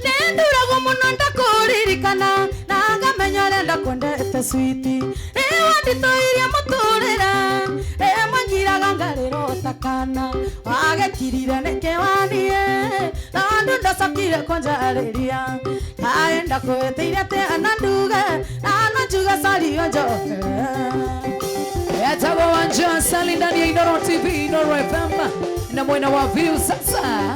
Nĩnduragwo mũno ndakũririkana na ngamenya ũrĩa ndakwendete switi nĩwanditũirie mũtũrĩre rĩmwe ngiraga ngarĩrwo ta kana wagekirire nĩkĩ wanie tondũ ndacokire kũnjarĩria kaĩ ndakũhĩtĩirie atĩa na nduge na no njuge sori ũnjohere. Etagwo Wanja Asali ndani ya Inooro TV, Inooro FM na mwena wa view sasa.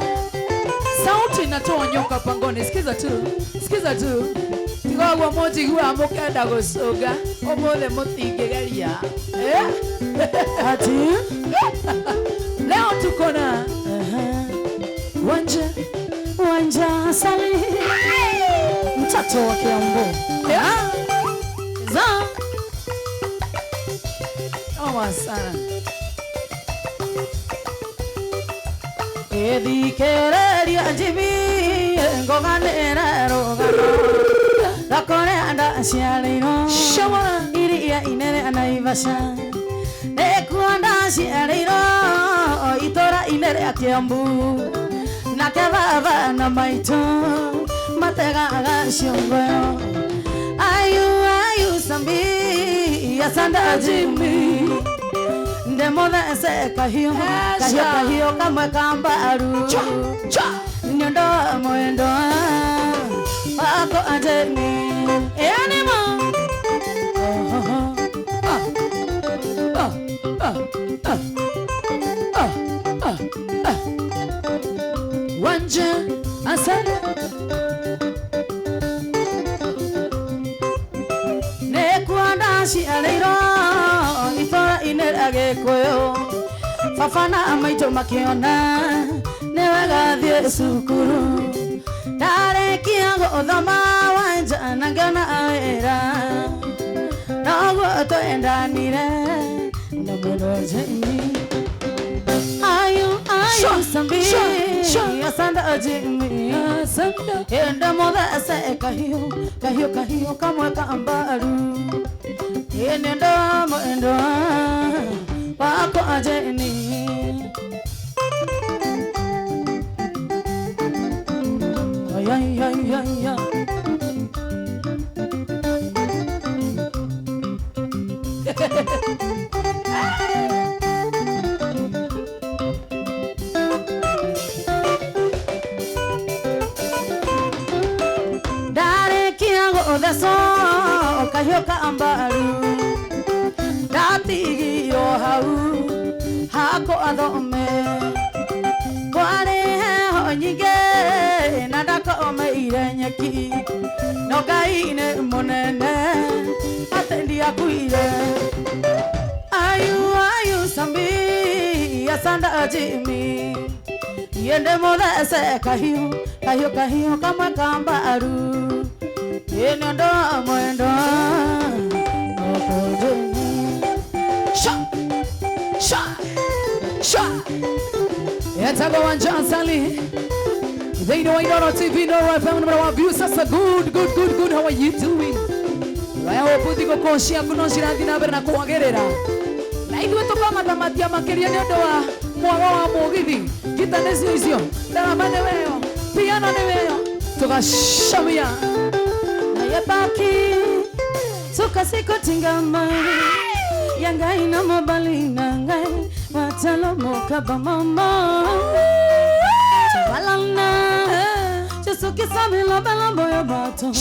Sauti inatoa nyoka pangoni. Sikiza tu, sikiza tu. Tiga guo mũnjiguaga mũkenda gũcũnga ũmũthĩ mũtingĩgeria. Eh? Ati Leo tuko na Wanja. Wanja Asali mtoto wa Kiambu. Yeah. Za Noma sana. Ethikereria njimi ngoganĩre rũgano rwa ndaciarĩirwo Shamara. iria inene Naivasha nĩkuo ndaciarĩirwo itũra-inĩ rĩa Kiambu nake baba na maitũ mategaga ciũngũyũ ayu ayu sambi asanda Jimmy ndĩmũthece kahiũ kahiũ kahiũ kamwe ka mbaru Cha, cha. nĩ ũndũ wa mwendwa wakwa Jeni ĩnĩma. Ah, ah, ah, ah, ah, ah, ah. Wanja Asali. Nĩkuo ndaciarĩirwo itũra-inĩ rĩa Gĩkũyũ baba na maitũ makĩona nĩ wega thiĩ cukuru ndarĩkia gũthoma Wanja na ngĩona wĩra noguo twendanire na mwendwa Jeni ayu ayu Sha, sambi sha, sha. asanda Jimmy Asanda. enda muthece kahiũ kahiũ kahiũ kamwe ka mbaru ĩnĩ mwendwa wakwa Jeni. Ay, ay, ay, ay, ay. Ndarĩkia gũthecwo kahiũ ka mbaru ndatigirwo hau hakwa thome kwarĩ heho nyingĩ na ndakomeire nyeki no Ngai nĩ mũnene atĩ ndiakuire ayu ayu sambi asanda Jimmy yende muthece kahiũ kahiũ kahiũ kamwe ka mbaru ĩnĩ ũndũ wa mwendwa wakwa Jeni. Sha, sha, sha. Etagwo Wanja Asali thĩinĩ wa Inooro TV, Inooro FM number one view sasa. Good, good, good, good. How are you doing? I hope thigũkũ ciaku no cirathiĩ na mbere na kwagĩrĩra na ithuĩ tũkamathamatia makĩria nĩ ũndũ wa mwago wa mũgithi ngita nĩcio icio ndarama nĩ weyo piano nĩ weyo tũgacamia. Nayebaki suka sikotingama ya ngai na mobali na ngai watalomoka bamama tobalana jesukisabila balambo ya bato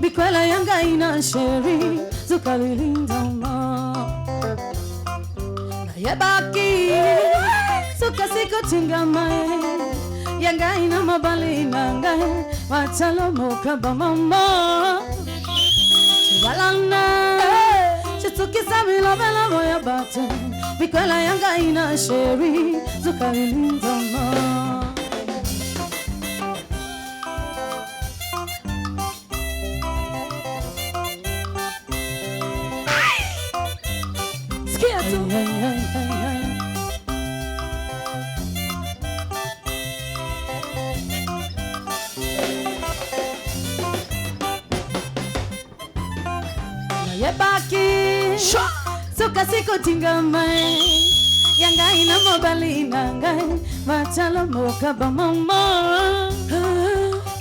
bikwela ya ngai na sheri zukalilindama nayebaki suka sikotingama ya ngai na mobali na ngai watalomoka bamama Balana, Chitukisabila bela ya bato bikwela ya ngai na sheri zukalilindama. Tu. Nayebaki soka sikotingama ya ngai na mobali na ngai matala moka bamama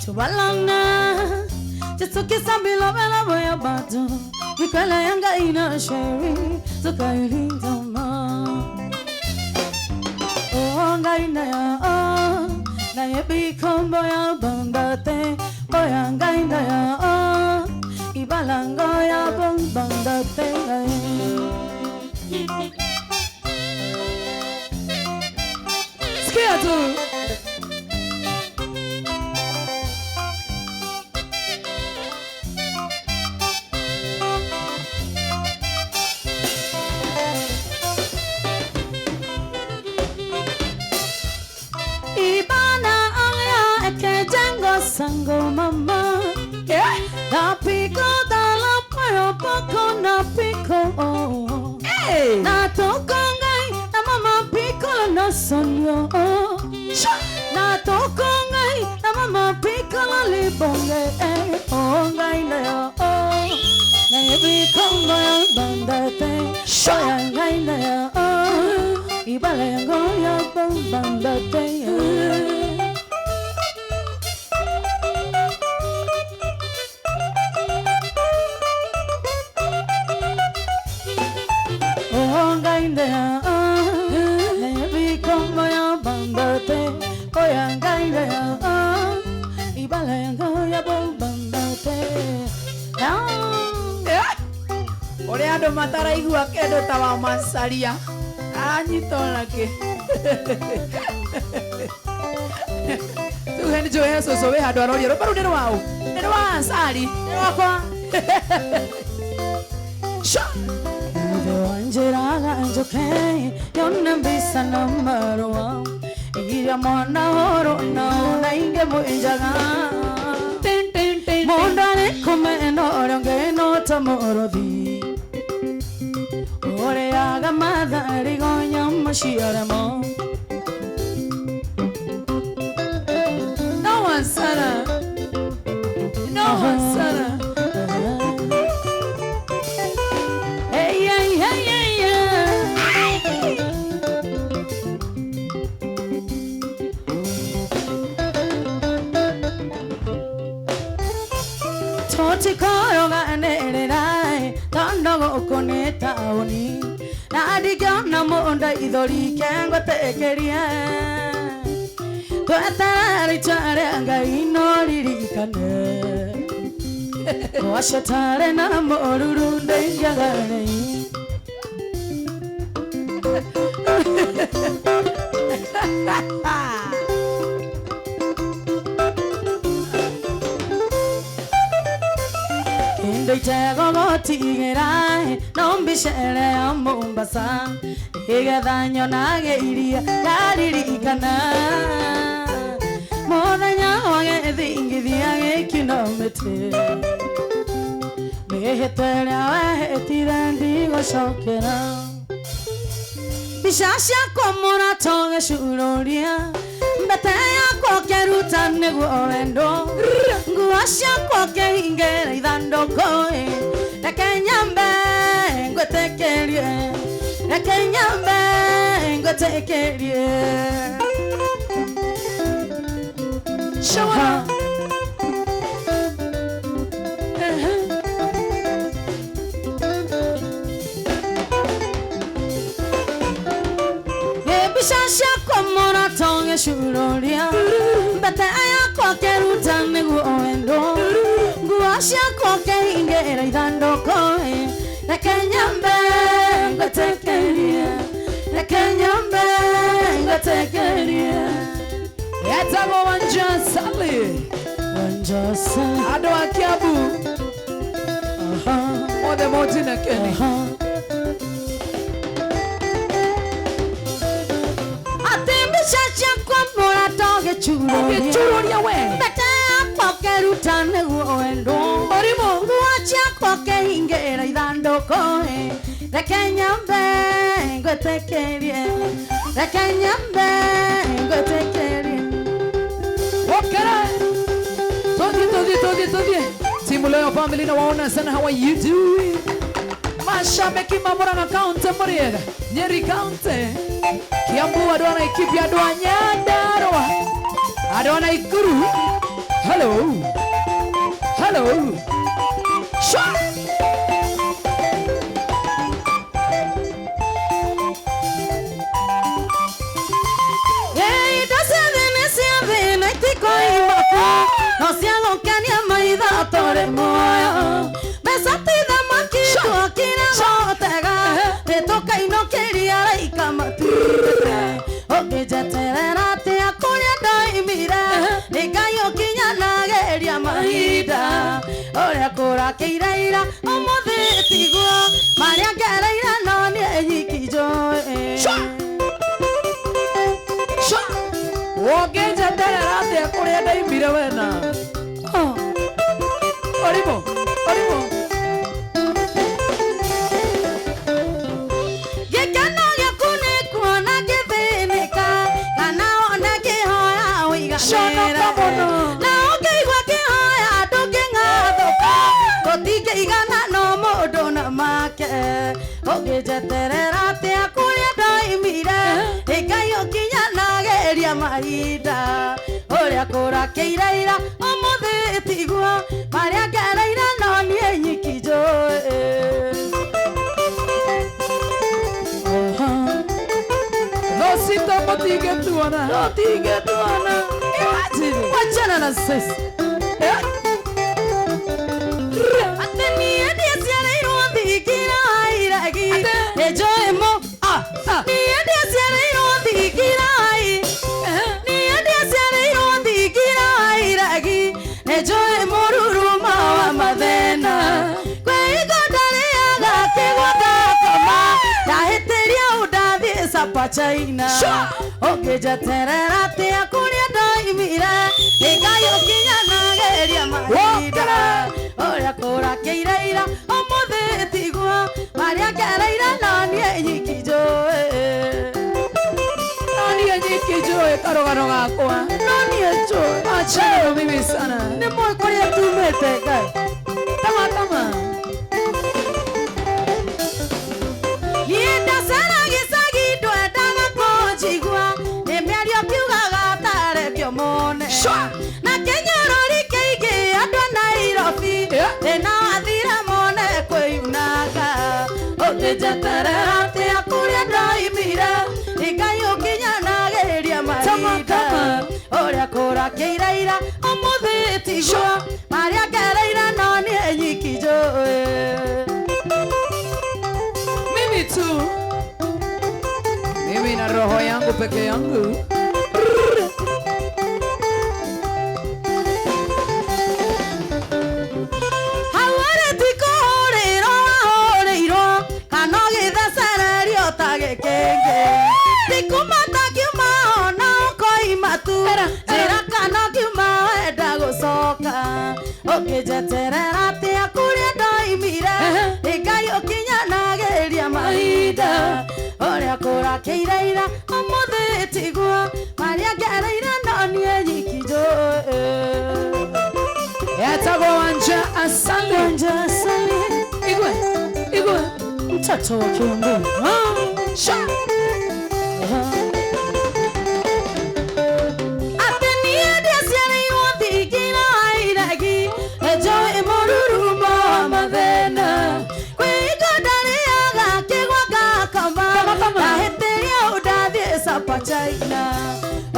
tobalana tesokisa bilobela boya bato mikwela ya ngai na sheri sokailindama o ngai na ya o nayebi kombo ya banda te oya ngai na ya o ibalango ya banda te. Sikia tu. Ibana aya ekejengo sango mama. Napiko dala pero poko napiko oh. Hey! Natoko ngai na mama piccolo na sonyo. Natoko ngai na mama piccolo libonge. Oh ngai na yo oh. Nayebi kombo ya banda te. Oya ngai na yo oh. Ibala yango ya banda te. Uria andu mataraigua kindu ta wa macaria anyita onake tuhe nĩ njũĩ he cũcũ wĩ handũ aroria rwĩmbo rũu nĩ rwaũ nĩ rwa Ansari nĩ rwakwa. Ithe wanjĩraga njũke yone mbica na marũa iria mwana horo nao na ingĩ mwĩnjaga mũndũ arĩ kũmena ũrĩa ũngĩ no ta mũrũthi ũrĩaga matharigo nyama ciaremo. No one sana. No one sana. Hey, hey, hey, hey, hey. Tũtikoroganĩrĩra tondũ gũkũ nĩ taũni na ndingĩona mũndũ ithori kengwĩtĩkĩrie tweterere itua rĩa Ngai no ririkane gwacio tarĩ na mũruru ndĩingĩagarĩi. Kĩndũ itegũgũtigĩra no mbica ĩrĩa ya Mombasa ĩgetha nyonage iria ndaririkana mũthenya wa gĩthingithia gĩkino mĩtĩ mĩhĩtwa ĩrĩa wehĩtire ndigũcokera mbica ciakwa mũrato gĩcurũria mbete yakwa ũkĩruta nĩguo wendo nguo ciakwa ũkĩhingĩra ithandũkũ reke nyambe ngwĩtĩkĩrie reke nyambe ngwĩtĩkĩrie. Shawara. Mbica ciakwa mũrato gĩcurũria mbete yakwa ũkĩruta nĩguo wendo nguo ciakwa ũkĩhingĩra ithandũkũ reke nyambe ngwĩtĩkĩrie reke nyambe ngwĩtĩkĩrie. Etagwo Wanja Sally. Wanja Sally. Andũ a Kiambu othe monjine keni. Atĩ mbica ciakwa mũrato gĩcurũria we mbete yakwa ũkĩruta nĩguo wendo mũrimũ nguo ciakwa ũkĩhingĩra ithandũkũ Reke nyambe ngwĩtĩkĩrie. Reke nyambe ngwĩtĩkĩrie. Okere. Tuthie, tuthie, tuthie, tuthie. Timu leo family na waona sana, how are you doing? Mashabiki ma Murang'a County muriega. Nyeri County. Kiambu andũ a Laikipia, andũ a Nyandarua, andũ a Nakuru. Hello. Hello. Shwa. Ei, indo ciothe nĩ cia thĩ na itikoima kuo, no cia gũkenia maitho tũrĩ muoyo. Mbeca ti thamaki twokire gũtega, nĩtũkainũkĩria araika matuĩte. Ũngĩnjeterera atĩa kũrĩa ndoimire, nĩ Ngai ũkinyanagĩria mahinda. Ũrĩa kũrakĩire ira ũmũthĩ tiguo, marĩa ngereire no niĩ nyiki njũĩ. Shwa. Shwa. Ũngĩnjeterera atĩa kũrĩa ndaimire wena? Oh. Ũrimũ, ũrimũ. Gĩkeno gĩaku nĩ kuona ngĩthĩnĩka, kana one ngĩhoya ũiganĩre. Conoka mũno. Na ũngĩigua ngĩhoya ndũngĩng'athũka, gũtingĩigana no mũndũ na make. Ũngĩnjeterera atĩa kũrĩa ndoimire, nĩ Ngai ũkinyanagĩria mahinda. Ũrĩa kũrakĩire ira ũmũthĩ tiguo, marĩa ngereire no niĩ nyiki njũĩ. Thũ citũ mũtingĩtuona. Tũtingĩtuona. Imagine. Wachana na sisi. Eh? Atĩ niĩ ndiaciarĩirwo thingira wa iregi. Atĩ? Nĩ njũĩ mũ. Ah, ah. Niĩ ndiaciarĩirwo thingira wa Niĩ ndiaciarĩirwo thingira wa iregi. Nĩ njũĩ mũrurumo wa mathĩna. Kwĩhingo ndarĩaga kĩgwa ngakoma. Ndahĩtĩria ũ ndathiĩ Sapa China. Sure. Ũngĩnjeterera atĩa kũrĩa ndoimire, nĩ Ngai ũkinyanagĩria mahinda. Ũrĩa kũrakĩire ira ũmũthĩ tiguo, marĩa ngereire no niĩ nyiki njũĩ. No niĩ nyiki njũĩ karũgano gakwa. No niĩ njũĩ. Achana na mimi sana. Nĩ mũĩ kũrĩa tumĩte Ngai. Tama tama. Niĩ ndacera gĩcagi ndwendaga kũnjigua, nĩ mĩario kiugaga tarekio mone. Sure. Na kĩnyũrũri kĩingĩ andũ a Nairobi, Yeah. thĩna wathira mone kwĩyunanga. Ũngĩnjeterera atĩa kũrĩa ndoimire, nĩ Ngai ũkinyanagĩria Tama, mahinda. tama. Ũrĩa kũrakĩire ira ũmũthĩ tiguo, marĩa ngereire no niĩ nyiki njũĩ. Mimi tu. Mimi na roho yangu peke yangu. Hau arĩ ti kũhũrĩrwo wahũrĩirwo, kana ũgĩthecererio ta gĩkĩngĩ. Ti kuma ta kiuma ona ũkoima tu, Era, era. njĩra kana kiuma wenda gũcoka. Ũngĩnjeterera atĩa kũrĩa ndoimire, nĩ Ngai ũkinyanagĩria mahinda. Ũrĩa kũrakĩire ira ũmũthĩ tiguo, marĩa ngereire no niĩ nyiki njũĩ. Etagwo Wanja Asali. Wanja Asali. Igwe, igwe. Mtoto wa Kiambu. Sha. Atĩ niĩ ndiaciarĩirwo thingira wa iregi, nĩ njũĩ mũrurumo wa mathĩna. Kwĩhingo ndarĩaga kĩgwa ngakoma, Kama, kama. ndahĩtĩria ũ ndathiĩ Sapa China.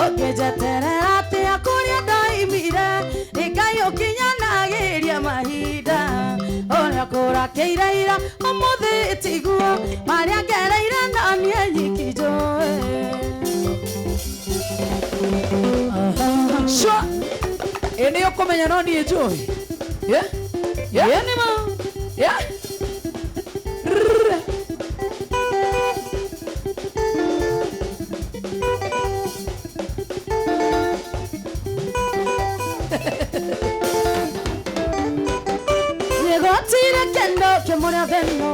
Ũngĩnjeterera atĩa kũrĩa ndoimire, nĩ Ngai ũkinyanagĩria mahinda. Ũrĩa kũrakĩire ira ũmũthĩ tiguo, marĩa ngereire no niĩ nyiki njũĩ. Sure. Ĩ nĩ ũkũmenya no niĩ njũĩ. Yeah? Yeah? Ĩ nĩ ma. Yeah? Rrrr. Nĩgũtirĩ kĩndũ kĩmũrĩa thĩ ĩno.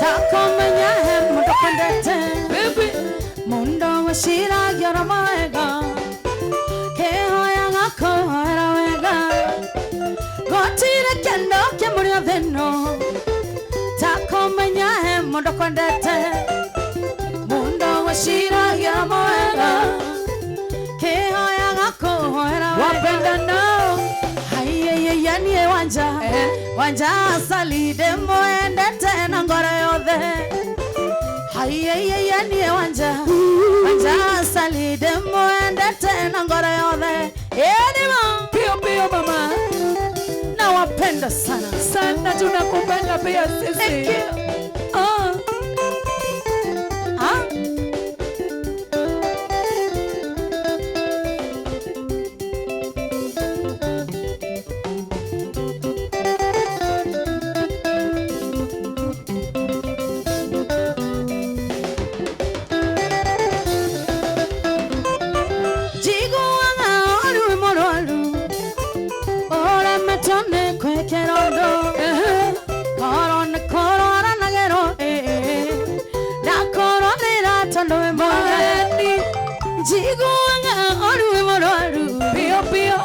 Takomenya he mundu kwendete. Baby. Mundu wiciragia ũrĩa mawega. Kĩhoya gakũhoera wega. Gũtirĩ kĩndũ kĩmũrĩ thĩ ĩno. Takomenya he mundu kwendete. Mundu wiciragia ũrĩa mawega. Kĩhoya gakũhoera wega. Wapenda nao. Haiyaiya niĩ wanja. Wanja asali ndĩmwendete na ngoro yothe. Haiyaiya niĩ wanja. Wanja asali ndĩmwendete na ngoro yothe. Ĩnĩma. Pio pio mama. Nawapenda sana. Sana tunakupenda pia sisi. Thank you. Ah. Ah. Njiguaga ũru wĩ mũrwaru, ũremetwo nĩ kwĩkĩra ũndũ. Korwo nĩ kũrwara na gero, ndakorwo nĩra tondũ wĩ mwega. Mageni. Njiguaga ũru wĩ mũrwaru, Pio pio.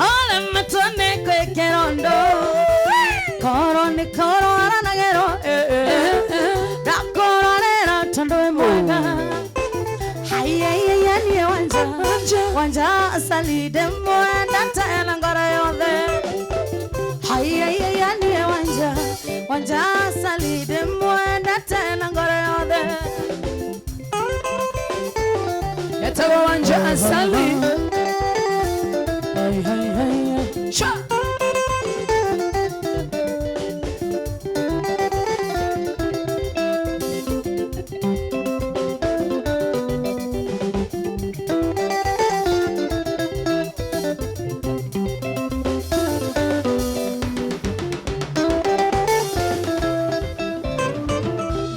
ũremetwo nĩ kwĩkĩra ũndũ. Korwo nĩ kũrwara na gero, ndakorwo nĩra tondũ wĩ mwega. Haiyaiya niĩ wanja. Wanja asali ndĩmwendete na ngoro yothe. Haiyaiya niĩ wanja. Wanja asali ndĩmwendete na ngoro yothe. Yatawa wanja asali. Hai, hai, hai, hai. Sha.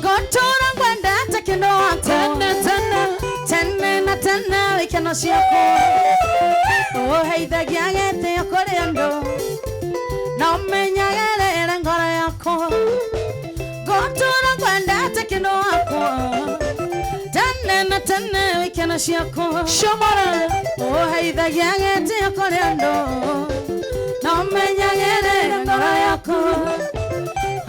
Ngũtũra ngwendete kĩndũ wakwa. Tena tena. Tene na tene ikeno ciakwa. Ũheithagia gĩtĩo kũrĩ andũ. Na ũmenyagĩrĩre ngoro yakwa. Ngũtũra ngwendete kĩndũ wakwa. Tene na tene ikeno ciakwa. Shomora. Ũheithagia gĩtĩo kũrĩ andũ. Na ũmenyagĩrĩre ngoro yakwa.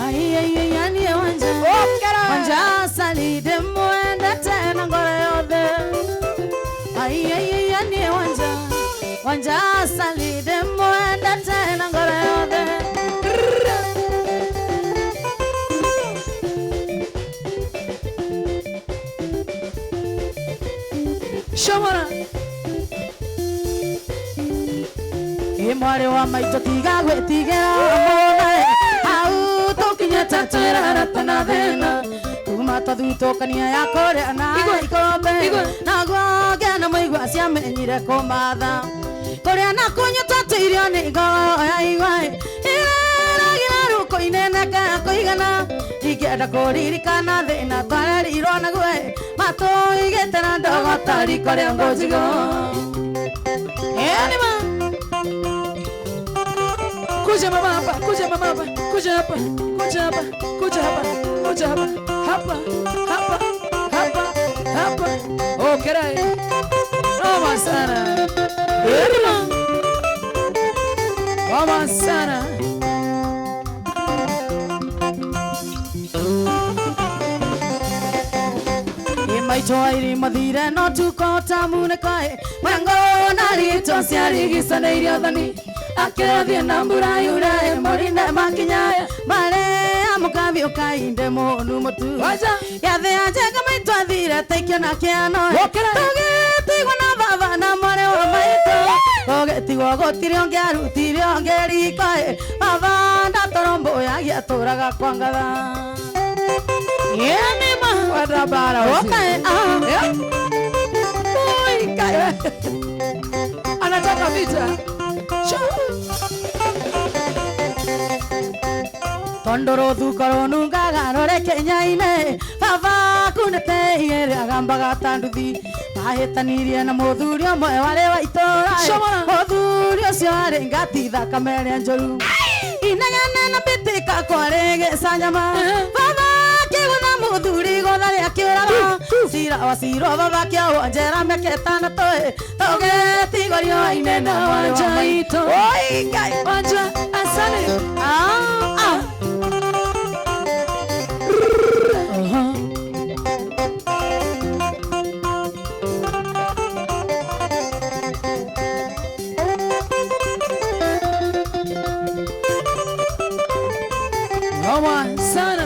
Aiaiaia niĩ wanja. Okera. Wanja asali ndĩmwendete na ngoro yothe. Aiaiaia niĩ wanja. Wanja asali ndĩmwendete na ngoro yothe. Shomora. Ĩ mwarĩ wa maitũ tiga gwĩtigĩra mũno hau tũkinyĩte twĩrarate na thĩna kuma twathutũkania ya kũrĩa na Igwe, ikombe igwe. naguo ngena mũigua ciamenyire kũmatha kũrĩa na kũnyua twatũirio nĩ ngoro ya igwa ĩragĩra rũkũ-inĩ na kaya kũigana ingĩenda kũririkana thĩna twarerirwo naguo matũigĩte na ndogo ta riko rĩa ngũnjigo. Ĩnĩma. Kuja mama hapa, kuja mama hapa, kuja hapa, kuja hapa, kuja hapa, kuja hapa, hapa, hapa, hapa, hapa. Okera. Noma sana. Ĩnĩma. Noma sana. Maitũ airi mathire no tukota munĩkaĩ mwengo na rĩtwa ciarigicanĩirio thoni akĩrathiĩ na mbura yure mũrinde makinyaye marĩa mũkabiũkainde mũnu mũtu Wacha. gĩathĩ ya njenga maitũ athire taikio na kĩano Okera. tũgĩtigwo na baba na mwarĩ wa maitũ tũgĩtigwo gũtirĩ ũngĩ arutire ũngĩ riko baba ndatoromboyagia atũraga kwa ngatha. Ĩnĩma. Wadabara. Okay, ah. Oi, kaya. Anataka vita. Tondu rũthuko rũnungaga rũrĩ kĩnya-inĩ baba kunĩte igĩrĩ agambaga ta nduthi mahĩtanirie na mũthuri ũmwe warĩ wa itũũra Shomora. mũthuri ũcio arĩ ngati thakame ĩrĩa njũru inegene na mbĩtĩka kwarĩ gĩcanjama baba akĩgũtha Muthuri gotharia kiuraga cira wa ciro baba kĩohwo njera mĩaka ĩtano tũĩ tũgĩtigorio inene Wanja ito. Oi Ngai Wanja asane. Ah ah. Noma sana.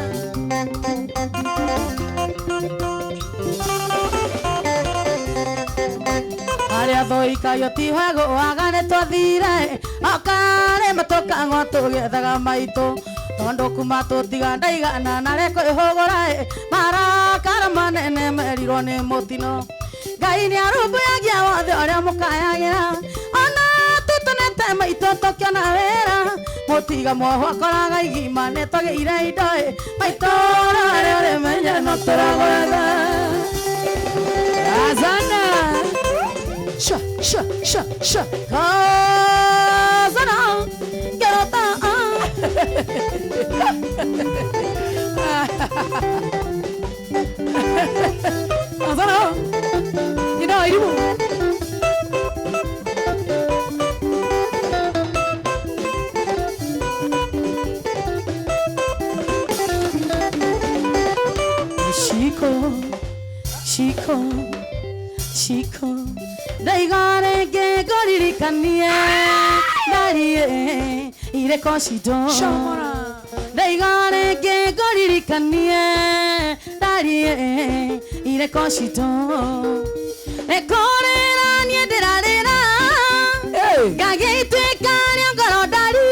Aria thoikayo tihwego wagane twathire okare matokang'o tũgĩethaga maitũ tondũ kuma tũtiga ndaigana na reko ĩhũgũra marakara manene merirwo nĩ mũtino Ngai nĩ arũmbũyagia wothe ũrĩa mũkayagĩra ona tũtonete maitũ tũkĩona wĩra mũtiga mwoho akoraga igima nĩ twagĩire indo maitũ rarĩ ũrĩmenye no tũragwetha. Azana. Sha sha sha sha. Kazana gerota. Azana. You know I do. Shiko shiko shiko ndaigarenge ngoririkanie ndarie ireko citũ Shamora. Ndaigarenge ngoririkanie ndarie ireko citũ nĩkũrĩra niĩ ndĩrarĩra ngagĩtuĩka rĩa ngoro ndari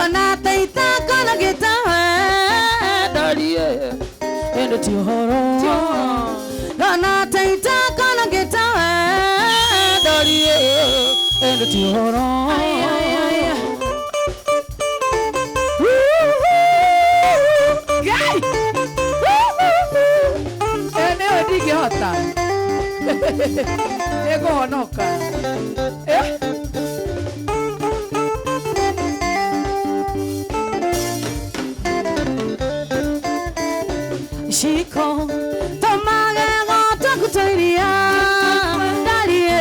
ona taita kono gĩtawe ndarie ĩndĩ ti ũhoro ona taita kono gĩtawe ndarie ĩndĩ ti ũhoro. Ay ay ay. Gai. Eneo ndingĩhota. Nĩngũhonoka. Shiko tomagego twakutoiria ndarie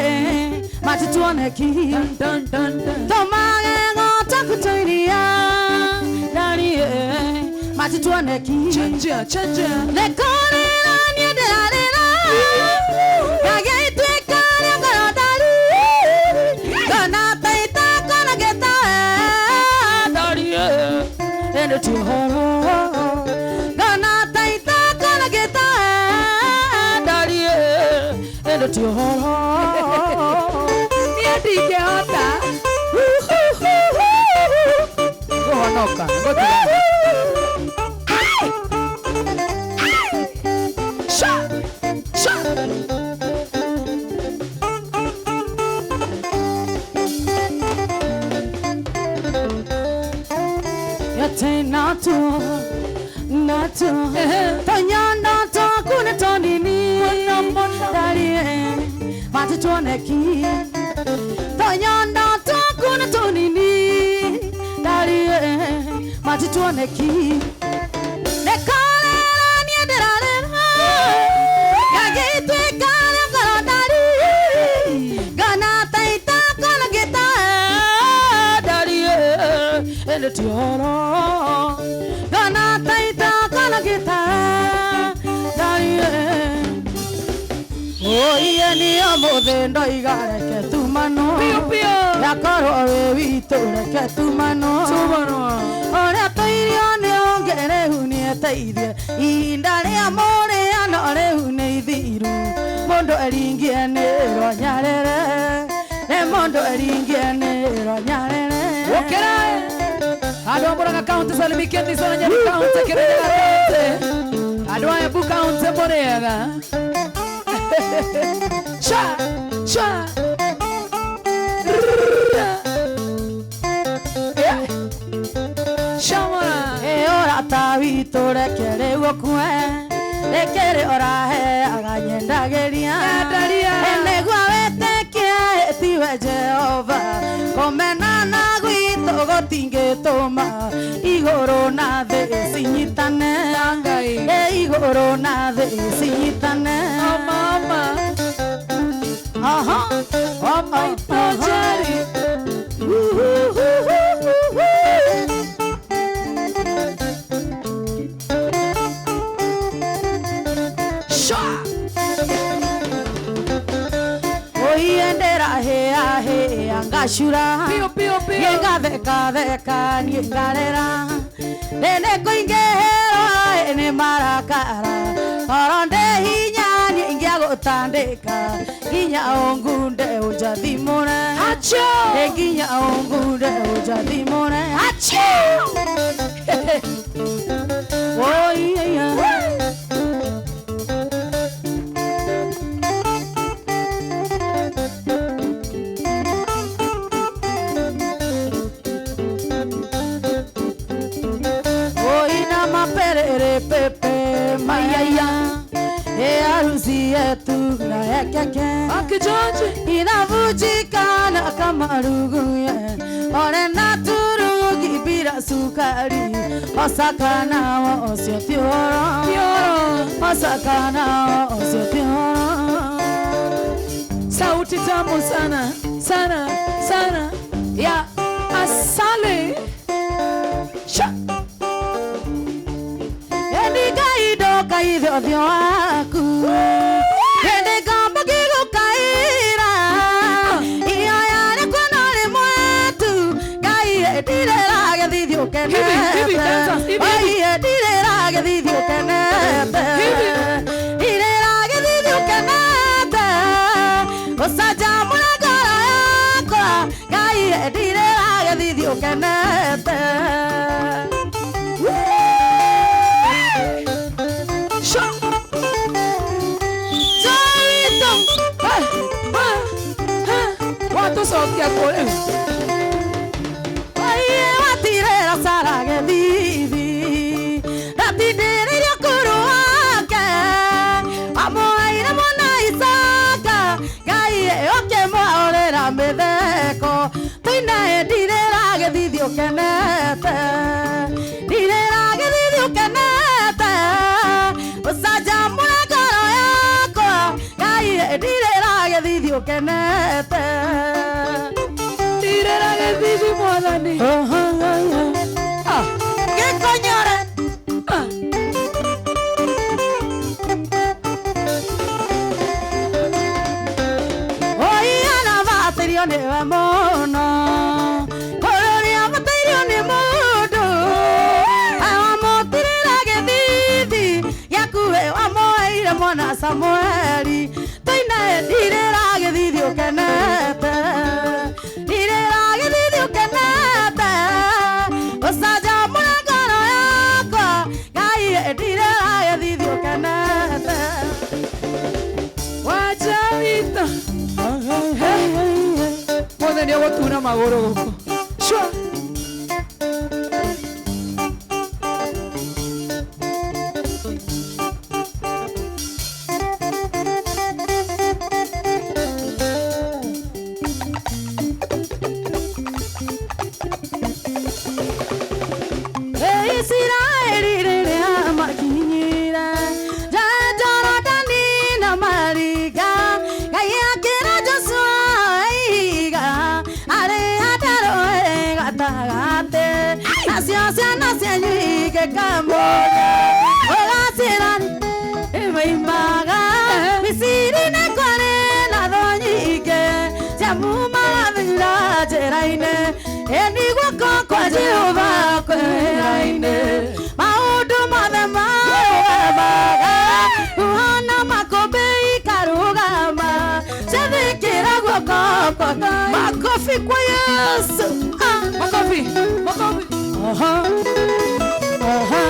matituoneki Dun dun dun dun. tomagego twakutoiria ndarie matituoneki Chenjia chenjia. nĩkũrĩra niĩ ndĩrarĩra ngagĩtuĩka rĩa ngoro ndari ngona taita kono gĩtawe ndarie ĩndĩ ti ũhoro ngona taita kono gĩtawe ndarie ĩndĩ ti ũhoro. Niĩ ndingĩhota. Ngũhonoka. Ngũtiga. Sha sha. Yote natu natu tonyanda tokune tonini ndarie matituoneki tonyanda tokune tonini ndarie matituoneki nekorera niĩ ndĩrarĩra ngagĩtuĩka rĩa ngoro ndari ngona taita kono gĩtawe ndarie ĩndĩ ti ũhoro ngona taita kono gĩtawe ndarie oiye nĩ ũmũthĩ ndoiga reke tumano Pio pio. yakorwo wĩ witũ reke tumano Tumano. ũrĩa tũirio nĩ ũngĩ rĩu nĩeteithie ihinda rĩa mũrĩano rĩu nĩ ithiru mũndũ eringie nĩ rwanyarĩre nĩ mũndũ eringie nĩ rwanyarĩre Ũkĩra. Andũ a Murang'a County salimikeni sana Nyeri County Kirinyaga County. Andũ a Embu County mũrĩega. Sha sha. Shamora. Ĩ ũrata witũ reke rĩu ũkue rĩkĩrĩ ũraheaga nyendagĩria Nyendaria. Nĩguo wĩtĩkie tiwe Jehova kũmenana gwitũ maitũ gũtingĩtũma igũrũ na thĩ cinyitane. Ngai. Ĩ igũrũ na thĩ cinyitane. Oh mama. Aha. Oh maitũ Jerry. Sha. Oiendera hea hea ngacura. Pio pio pio. Niĩ ngatheka theka niĩ ngarera. Nĩ kũingĩhĩrwo nĩ marakara. Toro ndĩ hinya niĩ ingĩagũtandĩka. Nginya ũngunde ũnjathimũre. Acho. Ĩ nginya ũngunde ũnjathimũre. Acho. Oi, ai, ai. Oi na maperere pepe mayaya. E harusi yetu na ya keke. Akijoji. Inavujikana kama ruguye. Ore na turugi bila sukari. Osaka nao osio tioro. Tioro. Osaka nao osio tioro. Sauti tamu sana sana sana ya asali. Sha. Endi kaido kaithe ũthiũ waku. Endi ngomba ngĩgũkaĩra. Ihoya rĩakwa no rĩmwe tu. Ngai ndirĩra gĩthithi ũkenete. Hivi, hivi, dancers, hivi, hivi. Oi, ndirĩra gĩthithi ũkenete. Hivi. Ndirĩra gĩthithi ũkenete. Ũcanjamũre ngoro yakwa. Ngai ndirĩra gĩthithi ũkenete. Sha. Joito. Ha, ha, ha. Watucokia kũrĩ. Oiye watirera Sara gĩthithi. Ndatindĩrĩirie ũkũrũ wake. Wamũheire mwana Isaka. Ngai ũkĩmwaũrĩra mĩtheko. Tũine ndirĩra gĩthithi ũkenete. Ndirĩra gĩthithi ũkenete. Ũcanjamũre ngoro yakwa. Ngai ndirĩra gĩthithi ũkenete. Ndirĩra gĩthithi mwathani. Ah, Gĩkonyore. ah. Oiana batĩrio nĩwe mũno. Kũrũria batĩirio nĩ mũndũ. Wamũtirĩra gĩthithi gĩaku we wamũheire mwana Samueli. Tũine ndirĩra gĩthithi ũkenete. Ndirĩra gĩthithi ũkenete. Ũcanjamũre ngoro yakwa. Ngai ndirĩra gĩthithi ũkenete. Wacha witũ. Mothe nĩ ũgũtuna magũrũ gũkũ. Sure. Isiraeli rĩrĩa makinyire Jorodani na maringa, Ngai akĩra Joshua ihiga arĩ hatarũĩ gatagatĩ, nacio ciana cianyu igĩkamũnya ũgacĩra ĩmaimaga. Misiri nĩ kwarĩ na thũ nyingĩ ciamumaga njĩra-inĩ, ĩni guoko kwa Jehova kwĩ wĩra-inĩ. Maũndũ mothe marũgamaga, huhana makũmbĩ ikarũgama, ciathĩkĩra guoko kwa Ngai. Makofi kwa Yesu. Ah. Makofi, makofi. Aha. Aha.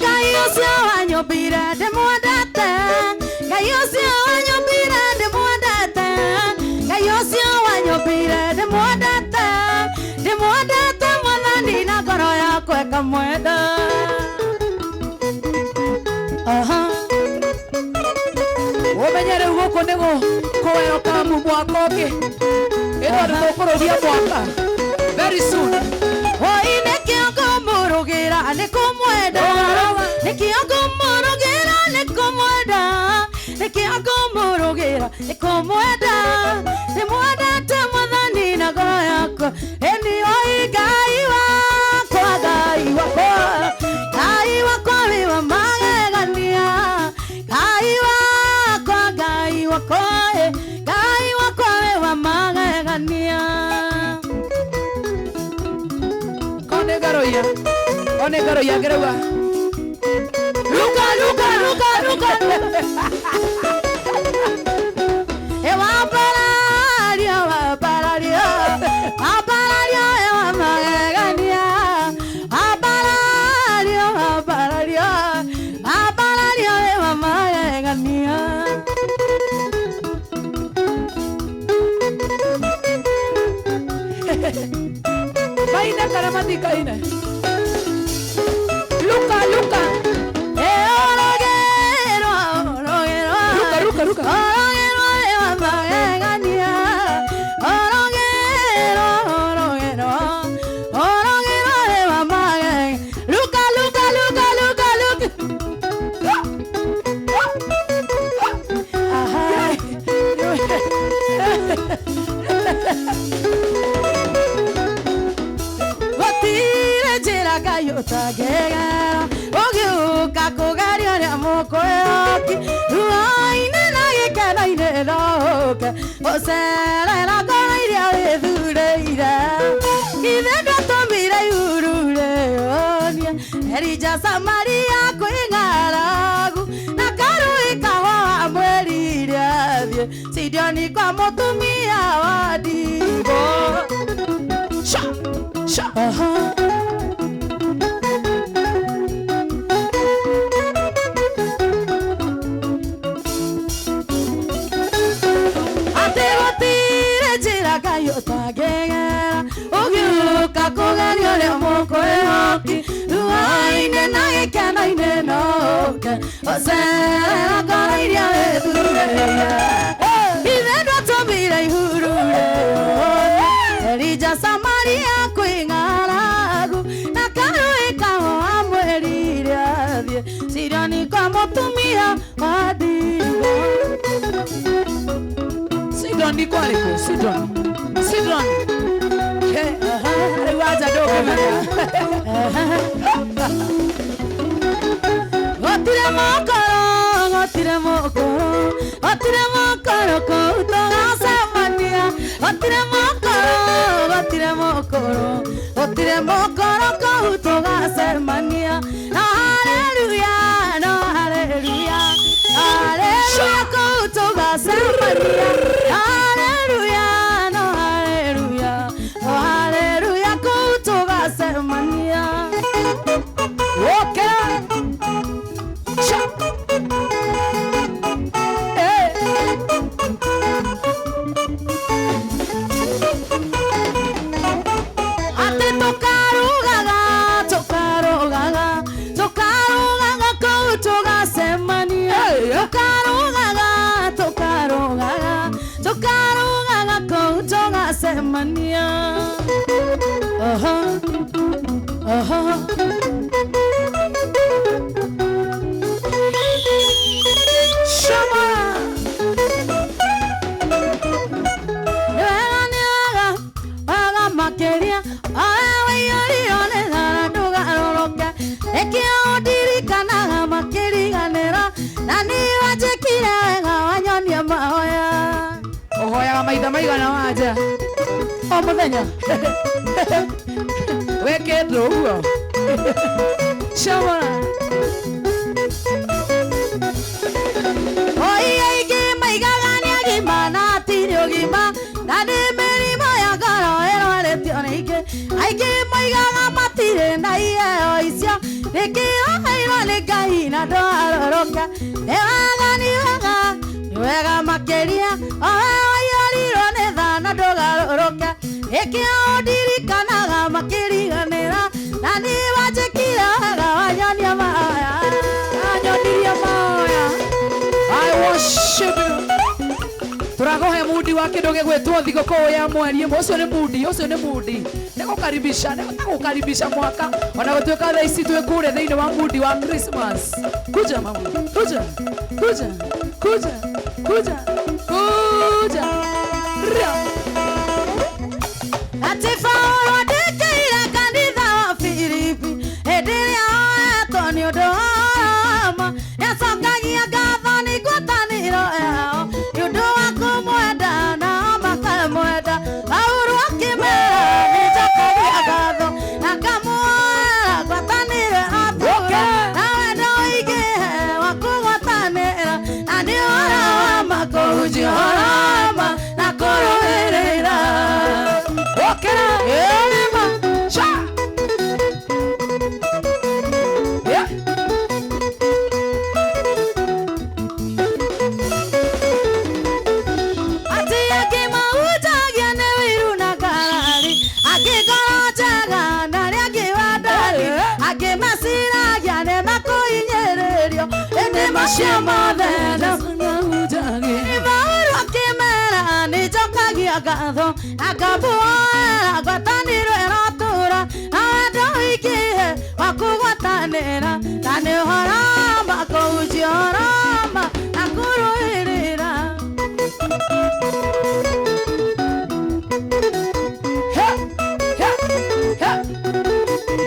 Ngai ũcio wanyũmbire ndĩmwendete. Ngai ũcio wanyũmbire ndĩmwendete. Ngai ũcio wanyũmbire ndĩmwendete. Ndĩmwendete Mwathani na ngoro yakwa ĩkamwenda. Aha. Gũkũ nĩ gũkũ-welcome mwaka ũngĩ. Ĩno nĩ tũkũrũgia mwaka. Very soon. Oi nĩkĩo ngũmũrũgĩra nĩ kũmwenda. Nĩkĩo ngũmũrũgĩra nĩ kũmwenda. Nĩkĩo ngũmũrũgĩra nĩ kũmwenda. Ndĩmwendete Mwathani na ngoro yakwa. Ĩni oi Ngai wakwa, Ngai wakwa. Ngai wakwa wĩ wa magegania. Ngai wakwa, Ngai wakwa, Ngai wakwa wĩ wa magegania. Kone ngaroia. Kone ngaroia ngĩrauga. Luka, luka, luka, luka. Ewa pararia, wa pararia. Wa pararia, ewa magegania. Wa pararia, wa pararia. Wa pararia, ewa magegania. Maina kana matikaine. Luka, luka. Orogerwa, orogerwa. Ruka, ruka, ruka. Orogerwa, ewa magegania. Orogerwa, orogerwa. Orogerwa, ewa magegania. Luka, luka, luka, luka, luka. Aha. Gũtirĩ njĩra Ngai ũtangĩgera ũgĩũka kũgeria ũrĩa mũkwĩhoki ruo-inĩ na gĩkeno-inĩ no ũke ũcerera ngoro iria wĩthurĩire ithe ndwatũmire ihurure onie Elija Samaria kwĩ ng'aragu na karũĩ kahũa mwĩrire athiĩ Sidioni kwa mũtumia wa ndigwa. Sha, sha. Aha. Atĩ gũtirĩ njĩra Ngai ũtangĩgera ũgĩũka kũgeria ũrĩa mũkwĩhoki ruo-inĩ na gĩkeno-inĩ no ũke ũcerera ngoro iria wĩthurĩire ithe ndwatũmire ihurure Elija Samaria kwĩ ng'aragu na karũĩ kahũa mwĩrire athiĩ Sirioni kwa mũtumia wa ndigwa. Sidon ni kwarĩkũ? Sidon. Sidon. He, rĩu anja ndũngĩmenya. Gũtirĩ mũkoro, gũtirĩ mũkoro, gũtirĩ mũkoro kũu tũgacemania. Gũtirĩ mũkoro, gũtirĩ mũkoro, gũtirĩ mũkoro kũu tũgacemania. No haleluya, no haleluya, haleluya kũu tũgacemania. Haleluya, no haleluya, no haleluya kũu tũgacemania. Okay. Sha. Eh. Atĩ tũkarugaga, tũkarugaga, tũkarugaga kũu tũgacemania. Tũkarugaga, tũkarugaga, tũkarugaga kũu tũgacemania. Aha, aha. Shama. Nĩ wega, nĩ wega, wega makĩria oe waiyũrirwo nĩ thara ndũgarũrũke nĩkĩo ũndirikanaga makĩriganĩra na niĩ wanjĩkire wega wanyonia mahoya. Ũhoyaga maitha maigana wanja? O mũthenya. Wĩkĩtwo ũguo. Shama. Oi aingĩ maigaga nĩ agima na hatirĩ ũgima na nĩ mĩrimũ ya ngoro ĩrwarĩtio nĩ aingĩ. Aingĩ maigaga matirĩ na iheo icio nĩkĩo heirwo nĩ Ngai na ndũgarũrũke. Nĩ wega, nĩ wega, nĩ wega makĩria owe waiyũrirwo nĩ tha na ndũgarũrũke nĩkĩo ũndirikanaga makĩriganĩra na niĩ wanjĩkire wega wanyonia mahoya. Anyonirie mahoya. I worship you. Tũragohe mudi wa kĩndũ gĩgwĩtwo thigũkũ ya mweri ĩmwe. Ũcio nĩ mudi, ũcio nĩ mudi. Nĩgũkaribisha, nĩgũkaribisha mwaka. Ona gũtuĩka thaa ici twĩ kũrĩa thĩinĩ wa mudi wa Christmas. Kuja mama, kuja, kuja, kuja, kuja, kuja. Ria. Ati Paulo andĩkĩire kanitha wa Filipi hĩndĩ ĩrĩa oetwo nĩ ũndũ wa ma, nĩacokagia ngatho nĩ ngwatanĩro yao nĩ ũndũ wa kũmwenda nao makamwenda. Paulo akĩmera nĩnjokagia ngatho na ngamuoera ngwatanĩro atũũra na wendo ũingĩhe wa kũgwatanĩra na nĩ ũhoro wa ma kũhunjia ũhoro wa ma na kũrũĩrĩra. Okera. Ĩrĩma. Cha. Yeah. Ati angĩ mahunjagia nĩ ũiru na ngarari, angĩ ngoro njega na arĩa angĩ wendani, angĩ meciragia nĩ makũhinyĩrĩrio, ĩndĩ macio mothe nĩ Paulo akĩmera nĩnjokagia ngatho na ngamuoera ngwatanĩro ĩrotũũra na wendo ũingĩhe wa kũgwatanĩra na nĩ ũhoro wa ma kũhunjia ũhoro wa ma na kũrũĩrĩra. He, he, he.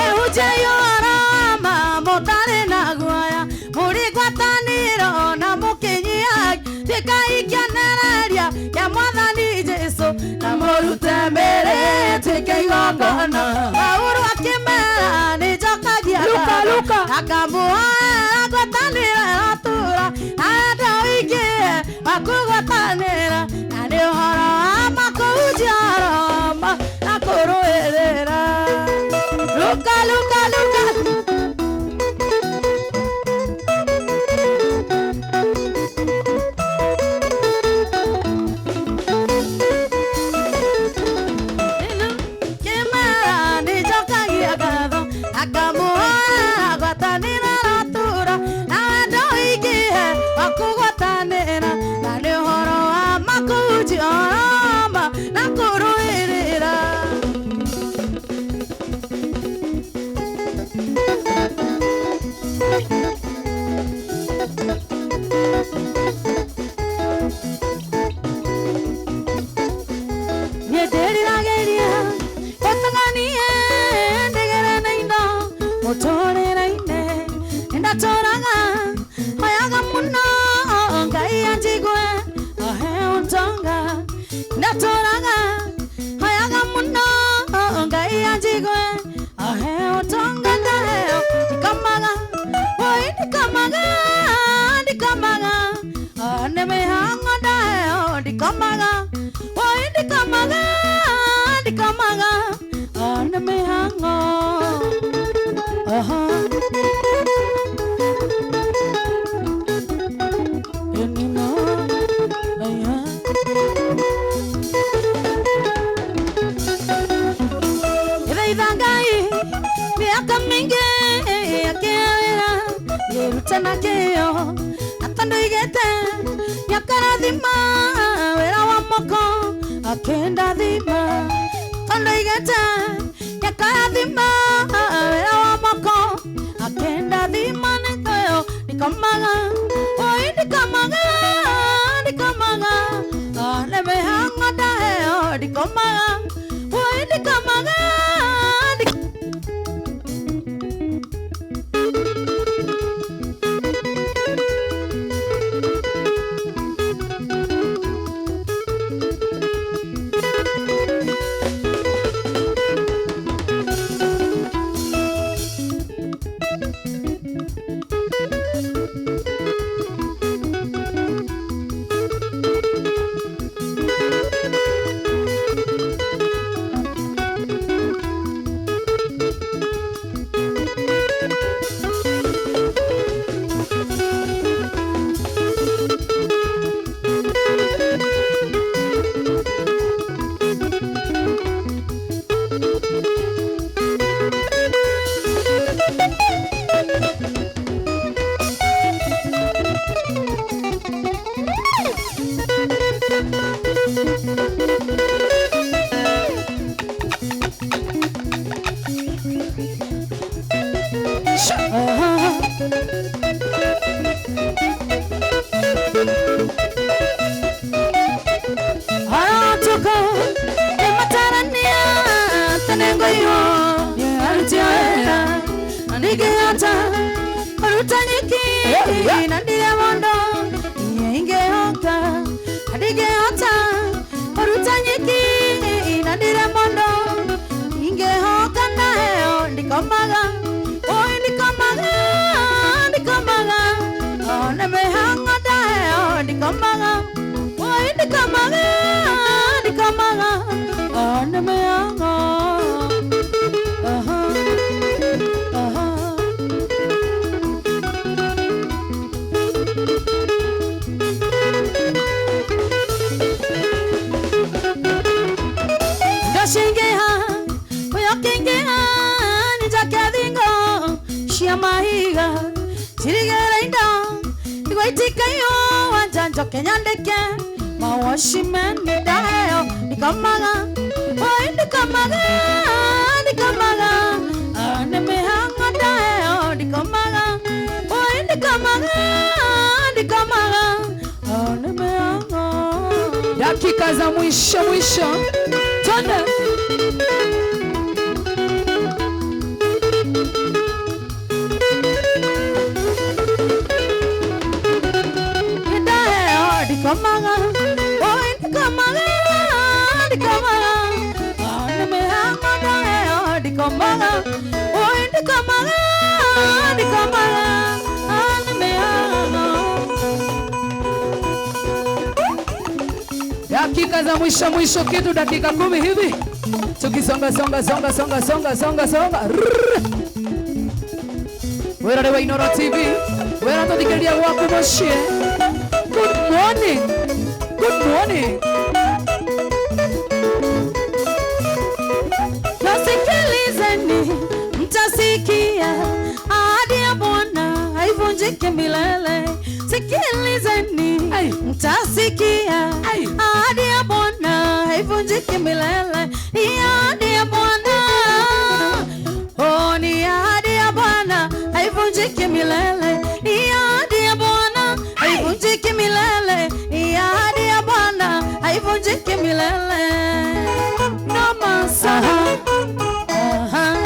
Ehunjia ũhoro wa ma mũtarĩ na guoya, mũrĩ ngwatanĩro na mũkĩnyihagia, tuĩkai kĩonereria kĩa Mwathani Jesũ na mũrute mĩĩrĩ ĩtuĩke igongona. Paulo akĩmera nĩnjokagia Luka, ngatho Luka. na ngamuoera ngwatanĩro ĩrotũũra na wendo ũingĩhe wa kũgwatanĩra na nĩ ũhoro wa ma kũhunjia ũhoro wa ma na kũrũĩrĩra. Luka, Luka, Luka. Kĩmera nĩnjokagia ngatho na ngamuoera ngwatanĩro ĩrotũũra na wendo ũingĩhe wa kũgwatanĩra na nĩ ũhoro wa ma kũhunjia ũhoro wa ma na kũrũĩrĩra. Niĩ ndĩriragĩria gũtũnganie ndigere na indo mũtũrĩre-inĩ nĩndatũraga hoyaga mũno Ngai anjigue ahe ũtonga ndatũraga hoyaga mũno Ngai anjigue ahe ũtonga ndaheo ndikomaga oi ndikomaga ndikomaga nĩ mĩhang'o ndaheo ndikomaga oi ndikomaga ndikomaga nĩ mĩhang'o aha. Enino, aya. Thaitha Ngai mĩaka mĩingĩ akĩwĩra ngĩruta na kĩyo na tondũ igĩte nĩakarathima wĩra wa moko akĩndathima tondũ igĩte nĩakarathima wĩra wa moko akĩndathima nĩ thayũ ndikomaga oi ndikomaga ndikomaga nĩ mĩhang'o ndaheo ndikomaga oi ndikomaga. Aratuko ematarania tenengoyo arutia ndigehota orutanyiki na ndige mondo ingehoka ndigehota orutanyiki na ndige mondo ingehoka nayo ndikomaga oi ndikomaga ndikomaga one mehanga dayo ndikomaga oi ndikomaga ndikomaga one mehanga. Aha aha. Ndashingeha oyokengeha njakathingo cia mahiga cirigera indo igwaitikayo wanjanjoke nyandike mawoshimeni ndayo ndikomaga oi ndikomaga ndikomaga ane mihang'o ndayo ndikomaga oi ndikomaga ndikomaga ane mihang'o. Dakika za mwisho mwisho. Twende. Ndayo ndikomaga oi ndikomaga ndikomaga ane mihang'o ndayo ndikomaga oi ndikomaga ndikomaga ane mihang'o. Dakika za mwisho mwisho kitu dakika 10 hivi. Tukisonga songa songa songa songa songa songa. Wera rewa Inoro TV. Wera todikeria gwaku muciĩ. Good morning. Good morning. Nasikilizeni mtasikia ahadi ya Bwana haivunjiki milele. Sikilizeni mtasikia ahadi ya Bwana haivunjiki milele. Ni ahadi ya Bwana, oh, ni ahadi ya Bwana haivunjiki milele. Ni ahadi ya Bwana haivunjiki milele. Ni ahadi ya Bwana haivunjiki milele. Noma sana. Aha.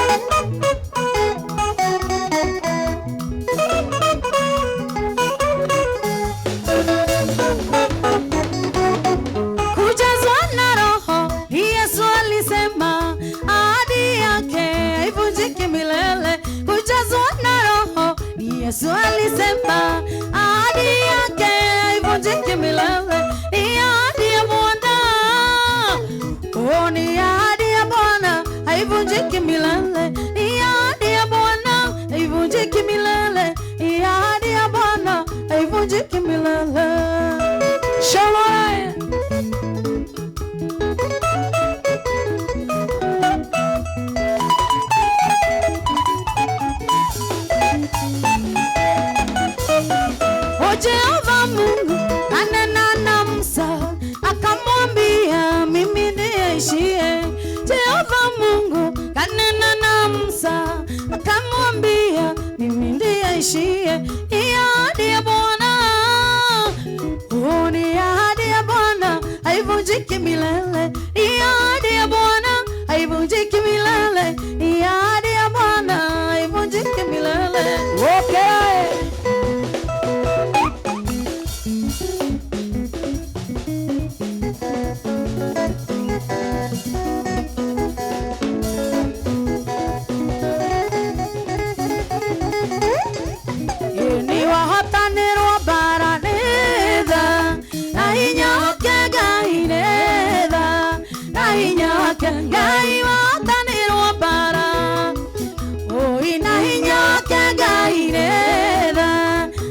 Kujazwa na Roho, Yesu alisema ahadi yake haivunjiki milele. Kujazwa na Roho, Yesu alisema ahadi yake haivunjiki milele. Ni ahadi ya Bwana, oh, ni ahadi ya Bwana haivunjiki milele. Ni ahadi ya Bwana haivunjiki milele. Ni ahadi ya Bwana haivunjiki milele. Shalom. O Jehova Mungu anena na Musa akamwambia mimi ndiye ishie. Jehova Mungu kanena na Musa akamwambia mimi ndiye ishie. Ni ahadi ya Bwana, oh, ni ahadi ya Bwana haivunjiki milele. Ni ahadi ya Bwana haivunjiki milele. Ni ahadi ya Bwana haivunjiki milele. Okay. Ni wahotanirwo mbara nĩ tha na hinya wake Ngai nĩ tha na hinya wake Ngai wahotanirwo mbara oi na hinya wake Ngai nĩ tha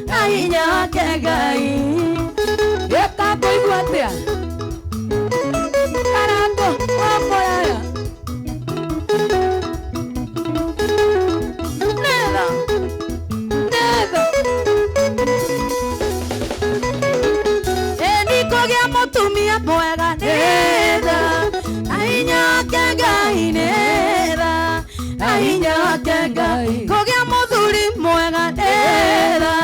na hinya wake Ngai. Eka kũigua atĩa? Karango wakoyaya. Nĩ tha nĩ tha ĩni kũgĩa mũtumia mwega nĩ tha na hinya wake Ngai nĩ tha na hinya wake wake Ngai kũgĩa mũthuri mwega nĩ tha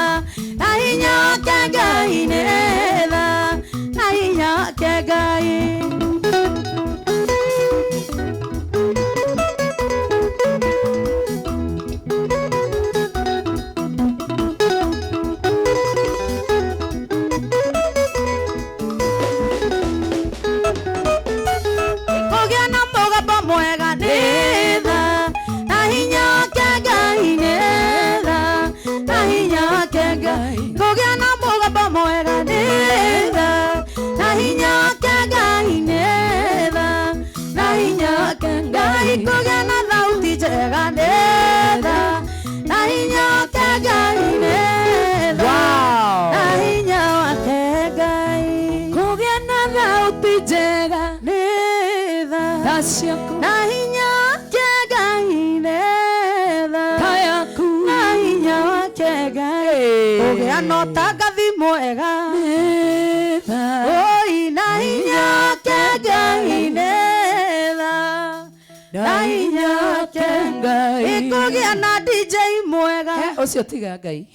na hinya wake Ngai nĩ tha na hinya wake Ngai. Kũgĩa na mũgambo mwega nĩ tha na hinya wake Ngai nĩ tha na hinya wake Ngai kũgĩa na mũgambo mwega nĩ tha na hinya wake Ngai nĩ tha na hinya wake Ngai kũgĩa na thauti njega nĩ tha na hinya wake Ngai nĩ tha Wow. na hinya wake Ngai Kũgĩa na thauti njega nĩ tha tha ciaku na hinya wake Ngai nĩ tha ta yaku na hinya wake Ngai kũgĩa na ũtangathi mwega nĩ tha oi na hinya wake Ngai nĩ tha na hinya wake Ngai. Kũgĩa na DJ mwega Ũcio tiga Ngai.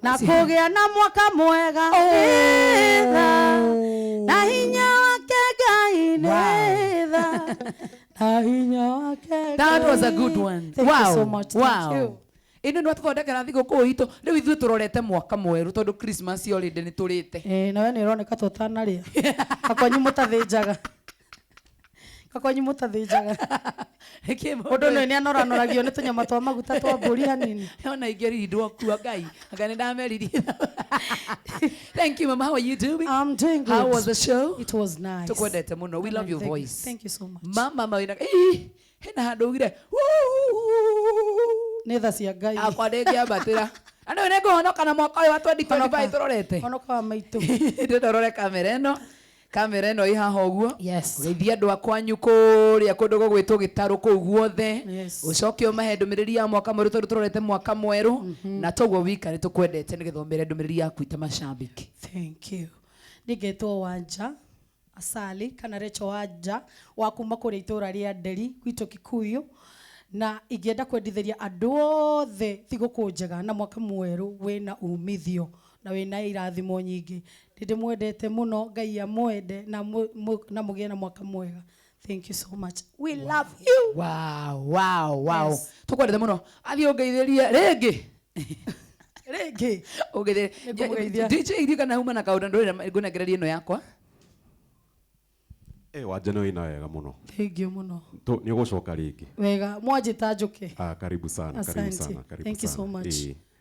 Na kũgĩa na mwaka mwega nĩ tha na hinya wake Ngai nĩ tha na hinya wake That was a Ngai. good one. Thank Wow. you so much. Thank Wow. you. Ĩno nĩ watũthondekera thigũkũ itũ rĩu ithuĩ tũrorete mwaka mwerũ tondũ Christmas already nĩ tũrĩte. Ĩĩ nawe nĩ ũroneka tũtanarĩa kakwanyu mũtathĩnjaga kakwanyu mũtathĩnjaga Nĩkĩ mũndũ nĩ nĩanoranoragia nĩ tũnyama twa maguta twa mbũri hanini. Ona ingĩrindwo kua Ngai anga nĩ ndameririe. Thank you mama, how are you doing? I'm doing good. How was the show? It was nice. Tukwendete mũno. We love your Thank you. voice. Thank you so much. Mama mawĩna ii hena handũ ugire Nĩ tha cia Ngai. Akwa ndĩngĩambatĩra andũ nĩ ngũhonoka na mwaka ũyũ wa 2025 tũrorete. Honoka wa maitũ. Ndĩrenda ũrore kamera ĩno kamera ĩno ĩ haha ũguo. Yes. Ũgeithie andũ a kwanyu kũrĩa kũndũ gũgwĩtwo gĩtarũ kũu guothe. Yes. Ũcoke ũmahe ndũmĩrĩri ya mwaka mwerũ tondũ tũrorete mwaka mwerũ na toguo wika nĩ tũkwendete nĩgetha ũmere ndũmĩrĩri yaku ita macambĩki. Thank you. Nĩngetwo Wanja Asali kana Recho Wanja wa kuma kũrĩa itũra rĩa Nderi gwitũ Kikuyu na ingĩenda kwendithĩria andũ othe thigũkũ njega na mwaka mwerũ wĩna umithio na wĩna irathimo nyingĩ. Nĩndĩmwendete mũno, Ngai amwende na na mũgĩe na mwaka mwega. Thank you so much. We love you. Wow, wow, wow. Yes. Tũkwendete mũno. Athiĩ ũngeithĩrie rĩngĩ. Rĩngĩ. Ũngeithĩrie. Nĩngũmũgeithia. DJ irio kana huma na kaũndũ ndũrĩ ngũnengereria ĩno yakwa. Wanja nĩ wĩina wega mũno. Thank you mũno. Nĩ ũgũcoka rĩngĩ. Wega, mwanjĩta njũke. Ah, karibu sana, karibu Asante. sana, karibu Thank you so sana. much.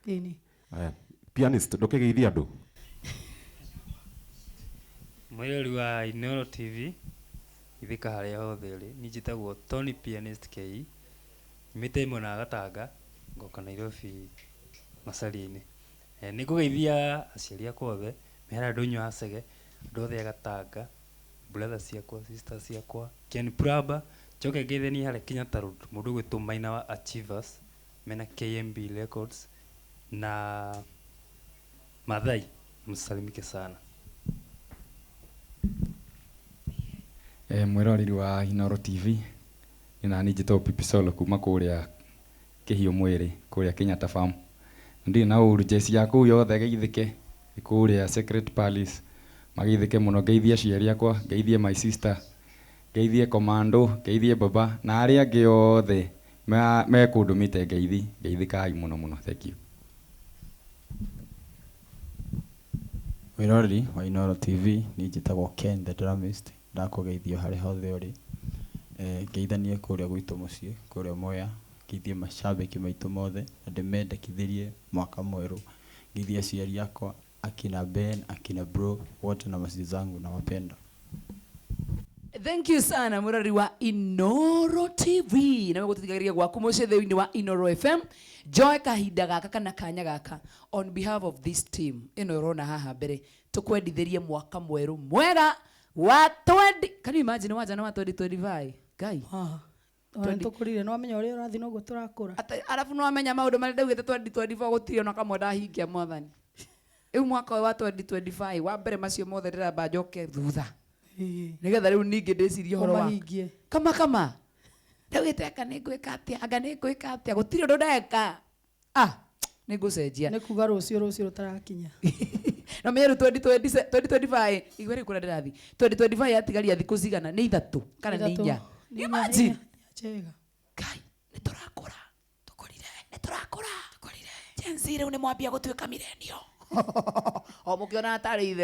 Ĩni. Aya, pianist ndũkĩgeithie andũ. Mwĩrori wa Inooro TV ithika harĩa hothe ũrĩ, niĩ njĩtagwo Tony Pianist KE, nyumĩte mwena wa Gatanga ngoka Nairobi Macaria-inĩ. Nĩ ngũgeithia aciari akwa othe me harĩa ndũnyũ ya Chege, andũ othe a Gatanga, brother ciakwa, sister ciakwa, Ken Praba, njoke ngeithanie harĩa Kenyatta Road, mũndũ ũgwĩtwo Maina wa Achievers mena KMB Records na Mathai, msalimike sana. Mwĩroreri wa Inooro TV nĩ nani njĩtagwo Pipi Solo kuma kũrĩa Kĩhiũ Mwĩrĩ kũrĩa Kenyatta Farm. Ndirĩ na ũru jeci ya kũu yothe geithĩke kũrĩa Secret Palace mageithĩke mũno, ngeithie aciari akwa, ngeithie my sister, ngeithie commando, ngeithie baba na arĩa angĩ othe me kũndũmĩte ngeithi, ngeithĩkai mũno mũno. Thank you. Mwĩroreri wa Inooro TV niĩ njĩtagwo Ken the Drummist, ndakũgeithio harĩa hothe ũrĩ. Ngeithanie kũrĩa gwitũ mũciĩ, kũrĩa Mwea, ngeithie macambĩki maitũ mothe na ndĩmendekithĩrie mwaka mwerũ. Ngeithie aciari akwa, akina Ben, akina bro, wote na masi zangu nawapenda. Thank you sana mwĩroreri wa Inooro TV na gũtũthikagĩrĩria gwaku mũciĩ thĩinĩ wa Inooro FM. Njoe kahinda gaka kana kanya gaka on behalf of this team ĩno ũrona haha mbere tũkwendithĩrie mwaka mwerũ mwega wa 20. Can you imagine wajana wa 2025? Ngai. Ona tũkũrire nĩ wamenya ũrĩa ũrathiĩ noguo tũrakũra. Arabu nĩ wamenya maũndũ marĩa ndaugĩte 2024 gũtirĩ ona kamwe ndahingia mwathani. Rĩu mwaka ũyũ wa 2025 wa mbere macio mothe ndĩramba njoke thutha. Nĩgetha rĩu ningĩ ndĩcirie ũhoro wa Ũmahingie. kama kama. Ndaugĩte anga nĩ ngwĩka atĩa, anga nĩ ngwĩka atĩa, gũtirĩ ũndũ ndeka. Ah, nĩ ngũcenjia. Nĩ kuga rũciũ rũciũ rũtarakinya. Na menye rĩu 2020, 2025, igua rĩu kũrĩa ndĩrathiĩ, 2025 yatigaria thikũ cigana? Nĩ ithatũ kana nĩ Ithatũ. inya? Nĩ inya, Imagine. inya, njega. Ngai, nĩ tũrakũra, tũkũrire, nĩ tũrakũra, tũkũrire. Gen Z rĩu nĩ mwambia gũtuĩka millennial, o mũkĩonaga tarĩ itherũ.